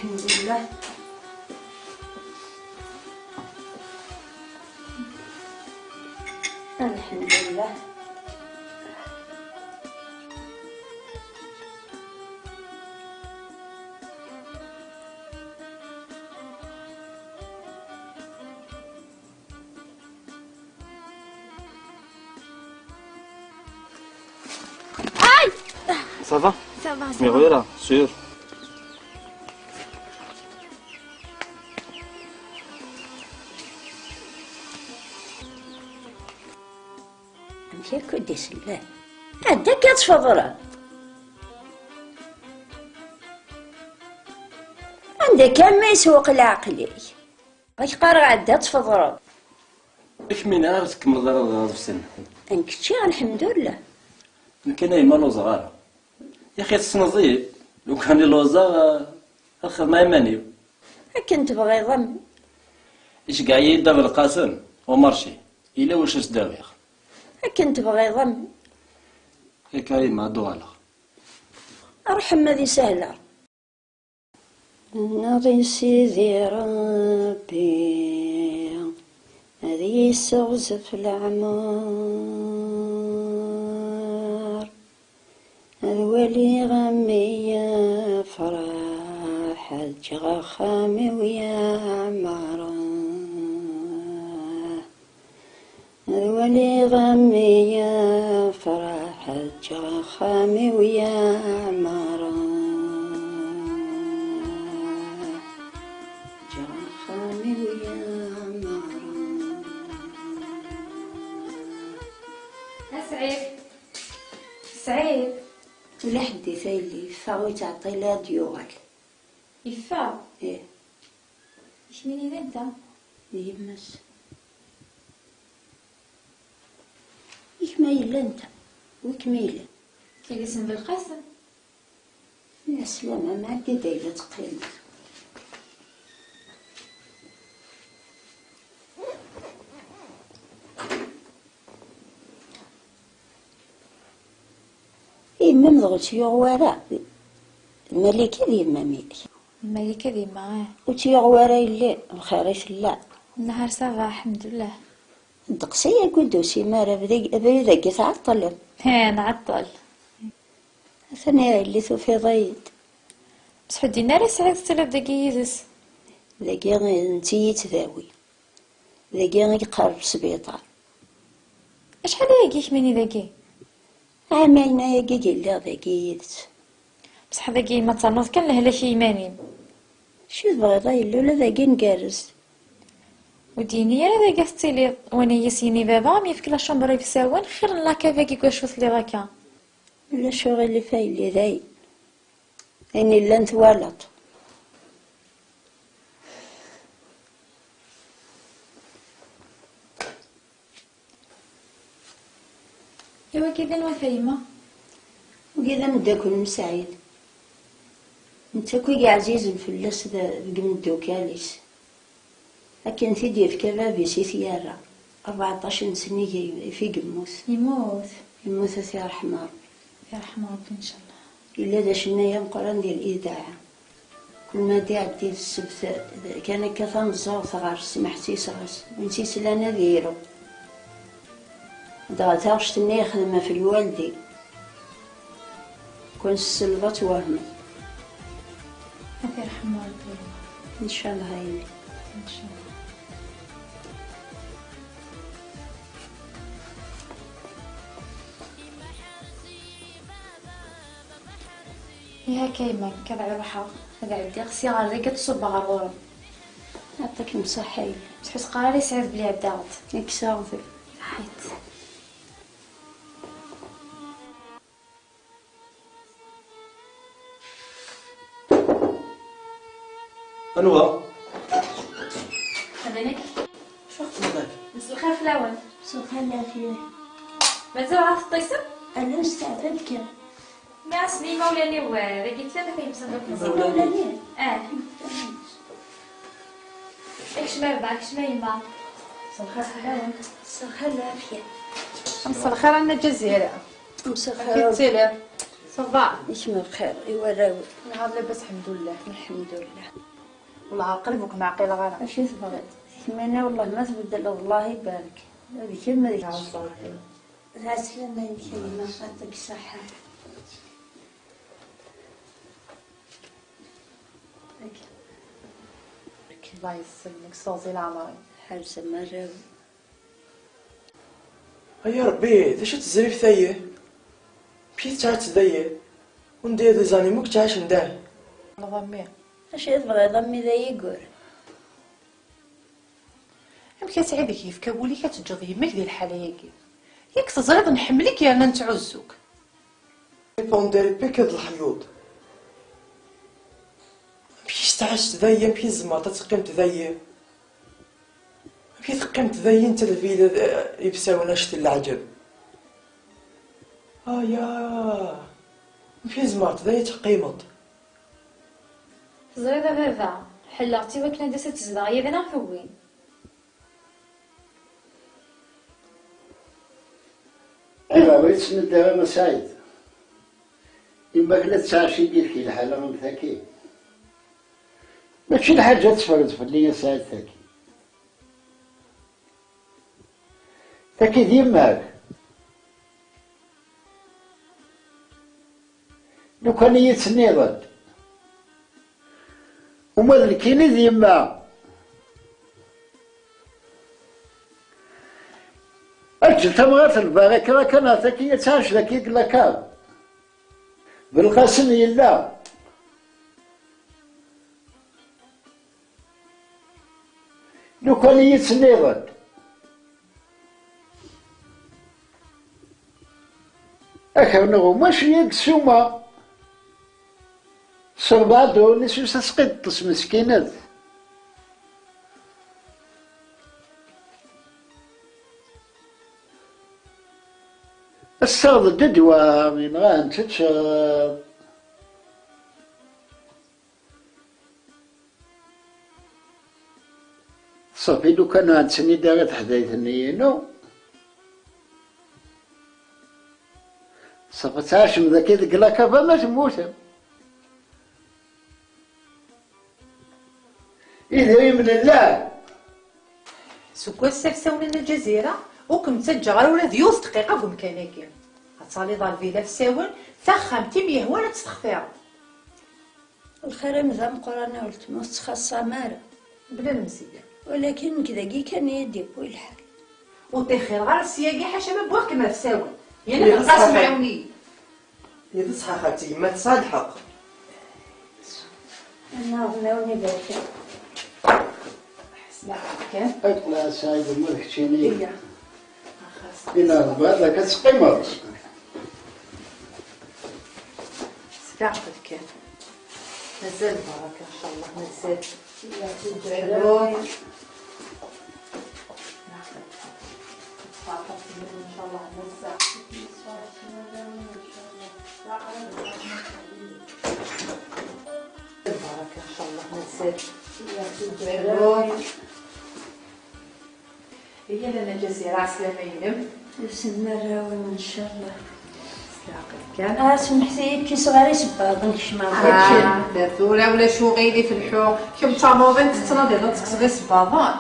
الحمد لله. الحمد لله. Aïe. Ça va? Ça va, ça va. Miɣwira, sûr. Amek akk i d-isella? Anda akka tfeḍreḍ? Anda akka ma yesweq leɛqel-ik? Ak qqareɣ ɛeddi ad tfeḍreḍ. Ur k-miniɣ ara tkemmleḍ ara d aḍebsi-nni. Nekk ččiɣ, lḥemdullah. Nekk a yemma lluẓeɣ ara. Yaxi tessneḍ-iyi, lukan i lluẓeɣ, ad xedmeɣ iman-iw. Akken tebɣiḍ a mmi. Iceggeɛ-iyi Dda Belqasem, au marché, yella wacu s-d-awiɣ. Akken tebɣiḍ a mmi. Akka a yemma, ad d-uɣaleɣ. Ṛuḥ a mmi ad isahel. Nnaḍ i Sidi Ṛebbi ad yesseɣzef leɛmer, ad waliɣ a mmi yefreḥ, ad ǧǧeɣ axxam-iw yeɛmer. Ad waliɣ a mmi yefreḥ, ad ǧǧeɣ axxam-iw yeɛmer. Ǧǧeɣ axxam-iw yeɛmer. A Sɛid. Sɛid. Ulaḥ ddit a yelli, yeffeɣ ur yettɛeṭṭil ad d-yuɣal. Yeffeɣ? Ih. Ikmini d anta? D yemma-s. Ikma yella anta? Wikma yella? Tili-s n Belqasem. Nna Slama, ma ɛeddi-d ayla teqqimeḍ. Yemma-m dɣa ur tt-yuɣ wara. Malika d yemma-m-ik. Malika d yemma, eh. Ur tt-yuɣ wara yelli, bxir i tella. Nehar ça va, ḥemdullah. Ddeqs-aya ur d-tusim ara, abrid-agi tɛeṭṭlem. He, nɛeṭṭel. Atan a yelli tufiḍ-iyi-d. Bṣeḥ ur d-yenni ara Sɛid tettiliḍ dagi yid-s. Dagi netta i yi-yettdawi. Dagi i yeqqar sbiṭar. Acḥal ayagi kemmini dagi? Ɛamayen ayagi i lliɣ dagi yid-s. Bṣeḥ dagi ma ternuḍ kan lehlak i yiman-im. Acu tebɣiḍ a yelli, ula dagi ngerrez. Ur d-yenni ara dagi tettiliḍ, wani i s-yenni baba am yefk la chambre i usawen xir n la cave-agi deg wacu telliḍ akka. Ulac uɣilif a yelli, dayen. Ayen yellan twalaḍ. I wagi d anwa-t a yemma? Wagi d ameddakel n Sɛid. Netta akk i yeɛzizen fell-as d-, deg imeddukal-is. Akken t-id-yefka bab-is i t-yerra. Rbeɛṭac n snin i g-, i yemmut. Yemmut? Yemmut, ad t-yerḥem Ṛebbi. Yerḥem Ṛebbi, ncallah. Yella d acennay ameqqran di lidaɛa. Kul ma d-iɛeddi d ssebt, kan akka tameẓẓuɣt ɣer-s, meḥsis ɣer-s. Win tt-islan ad iru. Dɣa taɣect-nni yexdem ɣef lwaldin. Kun s-selleḍ ad twehmeḍ. Ad t-yerḥem Ṛebbi. Ncallah a yelli. Ncallah. Ihi akka yemma, nekk ad ruḥeɣ, ad ɛeddiɣ, sya ɣer dagi ad ṣubbeɣ ɣer ɣur-m. Yeɛṭikem ṣṣeḥḥa a yelli. Bṣeḥ ur s-qqar ara i Sɛid belli ɛeddaɣ-d. Nekk s aɣbel. Ṣaḥit. Anwa? Hada nekk. Acu xedmeḍ akka? Mselxir fell-awen. Mselxir lɛafya. Mazal ɣer teṭṭisem? Ala, nesteɛfad kan. Nniɣ-asen i yimawlan-iw, eh, dagi tella tafat yemsenduk. Imawlan-im? Ah. Kcem ar da, kcem a yemma. Mselxir fell-awen. Mselxir lɛafya. Mselxir a Nna Ǧazira. Mselxir. Amek i tettiliḍ? صافا. يكمل خير، ايوا راوي. نهار لاباس، الحمد لله. الحمد لله. والله عاقل بوك ما عقيل غير. اش تبغي؟ كمينة والله ما تبدل، الله يبارك. هذه كلمة ديك. العسلامة يا كريمة، يعطيك الصحة. الله يسلمك، صوزي العمري. حاجة ما جاوب. Ay Ṛebbi, d acu tezrift-ayi? Amek i tettɛatt dayi? Anda i d iẓan-im akk ttɛacen dahi? Acu i tebɣiḍ a mmi d aygur? Amek a Sɛid i k-yefka wul-ik ad teǧǧeḍ yemma-k di lḥala-agi? Yak teẓriḍ nḥemmel-ik yerna nettɛuzzu-k. Ipandir pik d leḥyuḍ. Amek i tettɛass dayi? Amek i tzemreḍ ad teqqimeḍ dayi? Amek i teqqimeḍ dayi netta d lbila d ibsawen act n leɛǧeb? Aya! Amek i tzemreḍ dayi ad teqqimeḍ? Teẓriḍ a baba, ḥelleɣ-tt i wakken ad d-tas ad tezdeɣ yid-neɣ tugin. Ayɣer ur yettnudda ara Mass Saɛid? Yemma-k la tettɛaci deg-k lḥala am taki. Mačči lḥaǧa ad teffreḍ fell-i a Saɛid taki. Taki d yemma-k. Lukan i yi-tenniḍ-d, uma d nekkini d yemma. Aǧǧel tamɣart n lbaraka akka neɣ taki ad tɛac daki deg lakaṛ. Belqasem yella. Lukan i yi-tenniḍ-d. Akreɣ umac yag ssuma. S rebɛa duṛ-nni s usasqi d ṭṭes meskinet. Ass-a d ddedwa, yenɣa-tent-id. Ṣafi, lukan ur tent-id ara teḥdayt-nni-inu. Ṣafi, ad tɛacem dagi deg lakaba ma temmutem. Idrimen llan. Seg wass-a, sawlen a Ǧazira, ur kem-ttaǧǧaɣ ara ula d yiwet dqiqa deg umkan-agi. Ad taliḍ ɣer lvila ɣef Sawen, taxxamt i m-yehwan ad tt-textireḍ. Lxir-im d ameqqran a weltma, ur tettxaṣṣam ara. Bla lemzeyya. Walakin nekk dagi kan i yi-d-yewwi lḥal. Ur ṭixxireɣ ara s yagi, ḥaca ma wwiɣ-kem ɣer Sawen. Yerna Ihi d Lqasem ṣṣeḥ. Ɛiwen-iyi. Ihi d ṣṣeḥ a xalti, yemma tesɛa lḥeqq. Annaɣ, Ṛebbi awen-ibarek. Ḥesna kan. Ad kul Saɛid, ma d keččini. Iya. Ina, bɣiɣ ad teqqimeḍ. S leɛqel kan. Mazal lbaraka, ncallah, mazal. Ḥlu. Ncallah, mazal. Lbaraka, ncallah, mazal. Ḥlu. Iya, lana Ǧazira, ɛeslama-inem. Yesnemma-wen, ncallah. S leɛqel kan. Ah, semḥet-iyi, kkiseɣ ɣer isebbaḍen, kecmeɣ. Ah, tura ulac uɣilif, lḥu. Kemm d tamuḍint tettnadiḍ ad tekkseḍ isebbaḍen.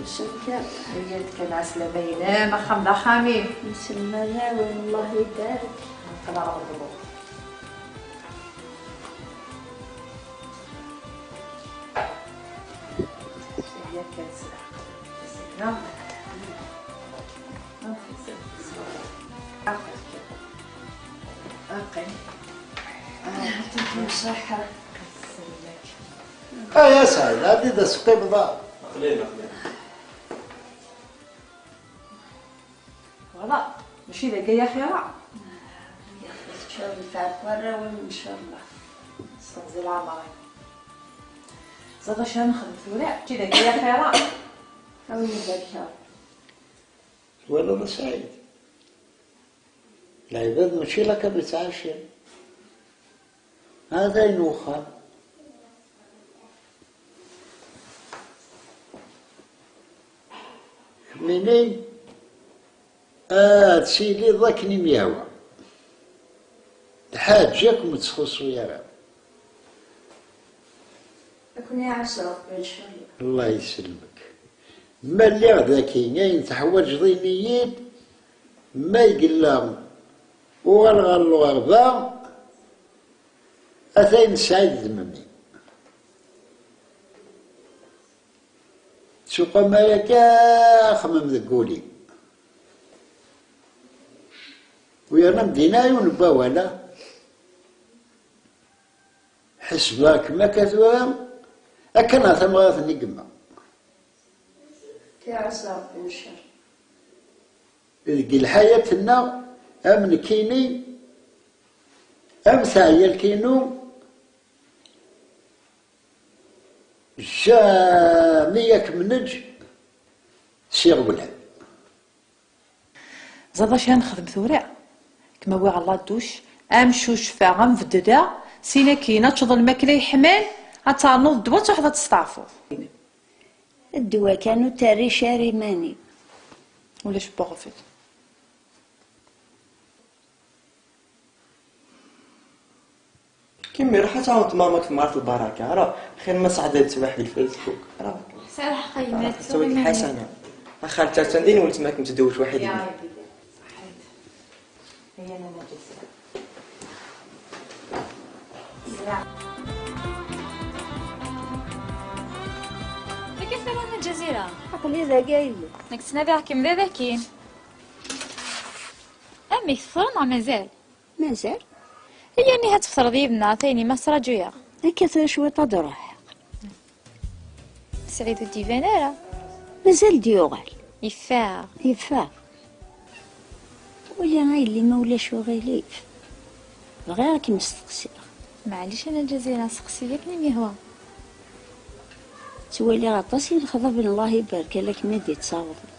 Yesnemma. Iyyat kan, ɛeslama-inem, axxam d axxam-im. Yesnemma-wen, Allah ibarek. Aql-aɣ neḍleb. Iyyat kan s leɛqel. Aqim. Aqim. Aqim. Ṣaḥḥa. Ay a Saɛid, ɛeddi-d ad teqqimeḍ. Aql-in, aql-in. Voilà, mačči d akka i axir-a. Teččur lfeɛf warraw-im, ncallah. S temẓi leɛmer-im. Ẓer acu ara nexdem tura, mačči d akka i axir-a. Awen ibarek Ṛebbi. Twalaḍ a Saɛid? Lɛibad mačči la kan ttɛacin. Hada ayen wexxam. Kemmini ad tiliḍ akken i m-yehwa. D Ḥaǧa kem-ttxuṣṣu ara. Ad ken-iɛass Ṛebbi, ncallah. Allah yesselmek. Ma lliɣ daki, ayen teḥwaǧeḍ ini-yi-d, ma yella uɣal ɣer lɣerba, atan Sɛid d Mami. Ttuqam ara akka axemmem deg wul-im. U yerna medina yiwen n wawal, a? Ḥesbeɣ-kem akka tura, akka neɣ tamɣart-nni n yemma. Tiɛassa Ṛebbi ncallah. Deg lḥayat-nneɣ, am nekkini, am teɛyalt-inu, jamais ad kem-neǧǧ s iɣeblan. Ẓer d acu ara nexdem tura? Kem-awiɣ ɣer la douche, am cucfeɣ, am beddedeɣ, sin akin ad teččeḍ lmakla yeḥman, ad ternuḍ ddwa, ad truḥeḍ ad testeɛfuḍ. Ddwa kan, ur terric ara iman-im. Ulac n uɣbel. Kemmi, ruḥ ad tɛawneḍ mama-k temɣart lbaraka. Ruḥ, xir ma sɛedda tettwaḥ di Facebook. Ruḥ. Sɛiɣ lḥeqq a yemma, ruḥ, tuɣ tettwaḥ iman-im. Ḥasana. A xalti, attan din weltma-k, m-tedda tettwaḥ di... Ya Rebbi. Saḥit. Ay, ana ma ǧǧiɣ. Zik i tella Nna Ǧazira? Aql-i dagi a yelli. Nekk ttnadiɣ-kem da dakin. Amek, tefṭrem neɣ mazal? Mazal. Iyya, aniha tfeṭreḍ yid-neɣ, a tayni, ma ttraǧuyeɣ. Akka tura cwiṭ ad d-ruḥeɣ. Sɛid ur d-iban ara. Mazal d-yuɣal. Yeffeɣ. Yeffeɣ. Wali a yelli ma ulac uɣilif. Bɣiɣ ad kem-steqsiɣ. Maɛlic a Nna Ǧazira, seqsi akken i m-yehwa. Ttwaliɣ aṭas i lexḍab n Allah ibarek ala kemm i d-ittawḍen.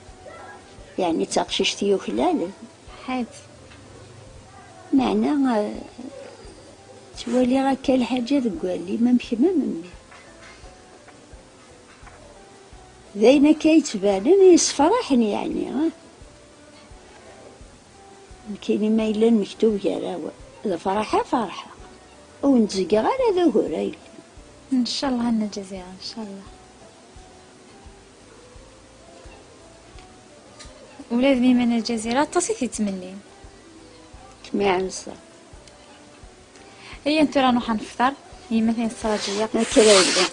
Yeɛni d taqcict yuklalen. Ḥatt. Meɛna, eh, ttwaliɣ akka lḥaǧa deg wallen-im am kemm am mmi. D ayen akka yettbanen yessefraḥen, yeɛni, ah. Nekkini ma yella lmektub gar-awen d afraḥ, ad ferḥeɣ. Ur wen-ttgeɣ ara d ugur a yelli. Ncallah a Nna Ǧazira, ncallah. Ula d yemma n Lǧazira aṭas i t-yettmennin. Kemm iɛemsa. Iyya tura ad nruḥ ad nefṭer, yemma-tneɣ tettṛaǧu-yaɣ. Akka ara yella.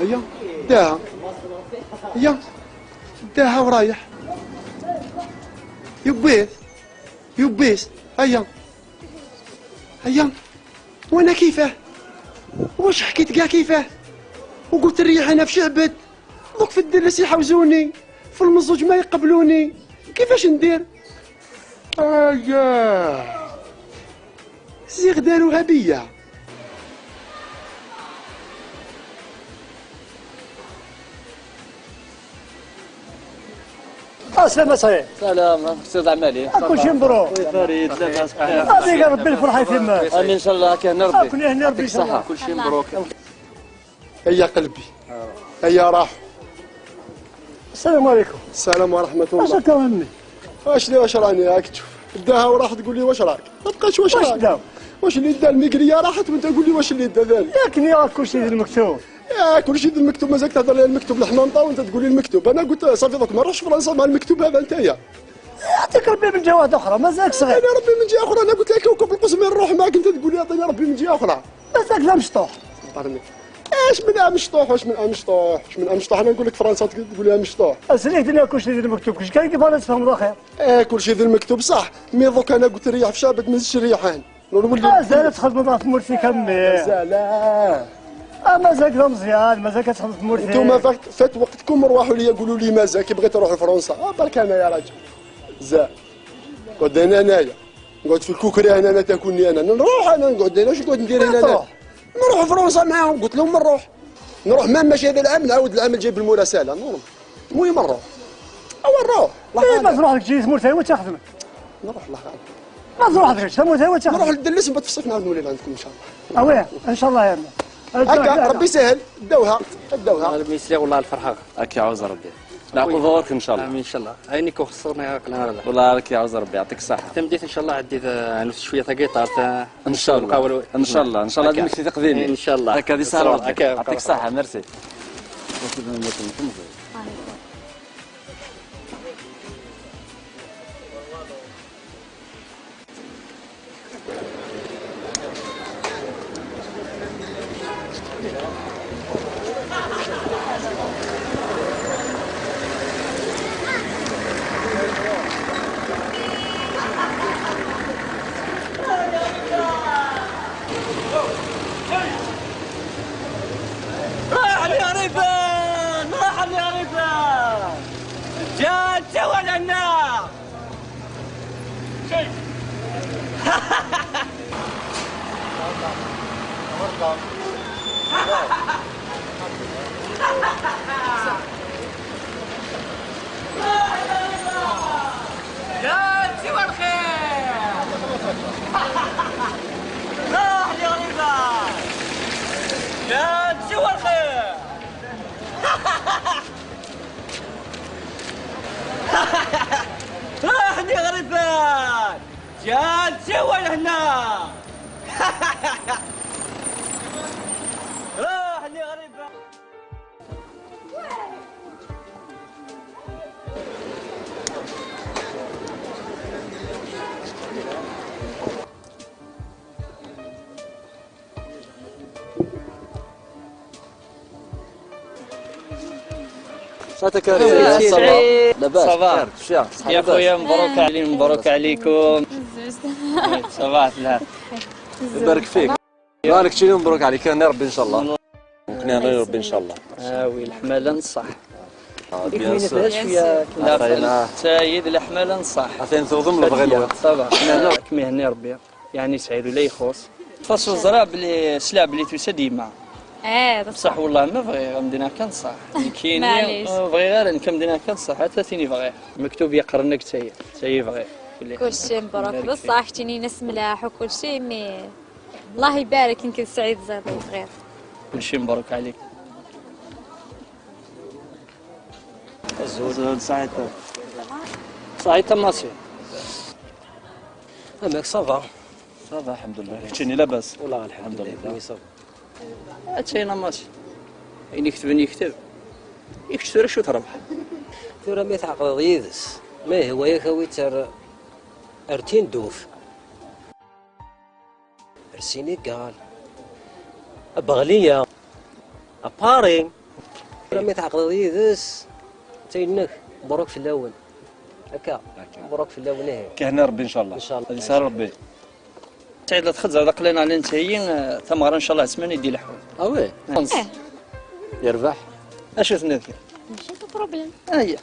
Aya, daha. Aya, daha ورايح. يبيت، يبيت. Aya. Aya. وانا كيفاه؟ واش حكيت كاع كيفاه؟ وقلت نريح انا في شعبت. دوك في الدلس يحوزوني، في المزوج ما يقبلوني، كيفاش ندير؟ اياه، زيغ داروها بيا. السلام سعيد. سلام، سي عمالي. كلشي مبروك. خويا فريد، لاباس بخير؟ هذيك ربي الفرحة يتمها. امين ان شاء الله، كان ربي. اكون هنا ربي يعطيك الصحة. كلشي مبروك. هيا قلبي. هيا راح. السلام عليكم. السلام ورحمة الله. واش راك عمي؟ واش لي، واش راني؟ هاك تشوف. داها وراح تقول لي: "واش راك؟" ما بقاش: "واش واش راك؟" دا؟ واش اللي دا؟ الميقرية راحت وانت تقول لي: "واش اللي دا ثاني؟" ياك ني راك كلشي في المكتوب. يا كلشي في المكتوب، مازالك تهضر لي المكتوب، الحمام طاو وانت تقول لي المكتوب. انا قلت: "صافي، دوك ما نروحش فرنسا مع المكتوب هذا نتايا." يعطيك ربي من جهة واحدة أخرى، مازالك صغير. انا ربي من جهة أخرى، انا قلت لك كوكب القزم نروح معاك، انت تقول لي: "اعطيني ربي من جهة أخرى". مازالك لا مشطوح. برني. اش من امشطوح، واش من امشطوح، واش من امشطوح؟ انا نقول لك فرنسا تقول لي امشطوح. اسريك دنيا كلشي ديال المكتوب، كلشي كاين كيف انا تفهم الاخر. ايه، كلشي ديال المكتوب صح، مي دوك انا قلت ريح في شعبك ما نزيدش ريحان. نولي مازال تخدم في مورتي كمي. مازال، آه. آه، مازال كذا مزيان، مازال كتخدم في مورتي. نتوما فات، فات وقتكم، روحوا لي قولوا لي مازال كي بغيت نروح لفرنسا. آه، برك انا يا راجل. زا. قعد انا انايا. نقعد في الكوكري انا، انا تاكلني انا. نروح انا نقعد هنا، واش نقعد ندير هنا؟ تروح. نروح فرنسا معاهم، قلت لهم نروح. نروح ما ماشي هذا العام، نعاود العام الجاي بالمراسلة. نروح. المهم نروح. اوا نروح. الله ايه، غالب. ما تروح لك جيت مرتين وتخدمك. نروح، الله غالب. ما تروح غير، شموت هو نروح تاخذ. للدلس، من بعد في الصيف نعاود نولي لعندكم إن شاء الله. آه وي، إن شاء الله يا ربي. هكا، ربي يسهل، داوها، داوها. ربي يسلي والله الفرحة. هكا يعوز ربي. نعقوب ظهورك إن شاء الله. آمين إن شاء الله. عينيك وخصوصنا يا قلنا هذا. والله راك يعوز ربي، يعطيك الصحة. تمديت إن شاء الله عدي ذا نفس شوية ثقيلة تعرف، آه، إن شاء الله. إن شاء الله، إن شاء الله. هكا. ديمك في تقديمي. إن شاء الله. هكا ذي سهرة. هكا، يعطيك الصحة، ميرسي. راح اليا ريفان، راح اليا ريفان. جات ولا النار. يا سوى الخير. راح لي غريبة. يا سوى الخير. راح لي غريبة. جات سوى لهنا. راح لي غريبة. صحتك يا ريس. صافا؟ لاباس؟ صافا؟ بخير، كيفاش؟ صحة يا لاباس؟ خويا، مبروك علي، مبروك عليكم. إيه، صافا، لا. يبارك فيك. بارك شي، مبروك عليك، هني ربي إن شاء الله. ممكن هني ربي إن شاء الله. آه وي، الحمالة نصح. آه، بيان سور. شوية كنا عطينا. سيد الحمالة نصح. عطينا توضم البغي الوقت. صافا. كم يهني ربي. يعني سعيد ولا يخص. فاصل زرا بلي سلع بلي توسا ديما. ايه، بصح. بصح والله ما بغي غنمدينا كنصح. كاين معليش. آه، بغي غير نكمدينا كنصح، حتى ثاني بغي. مكتوب يقرنك تاي، تاي بغي. كلشي مبروك. بارك فيك. بصح كتيني ناس ملاح وكلشي، مي الله يبارك، يمكن سعيد زاد صغير. كلشي مبروك عليك. الزوج سعيد. سعيد تماسي. امك صافا؟ صافا الحمد لله. كتشيني لاباس؟ والله الحمد الحمد لله، لله. كوني صافا. هادشي انا ماشي. اين يكتب، اين يكتب؟ يكتب راه شو تربح. ثورة ما تعقد يدس. ما هو يا خوي تر ارتين دوف. السينيغال، بغلية، باري. راه ما تعقد يدس. تينك، مبروك في الاول. هكا. هكا. مبروك في الاول، ايه. كهنا ربي ان شاء الله. ان شاء الله. هذه سهل ربي. سعيد لا تخزر، لا قلينا على نتهيين، آه، تمغرا ان شاء الله عثمان يدي الحوال. اه وي. نعم. إيه. يربح. اش تنادي؟ ماشي بروبليم. ايا.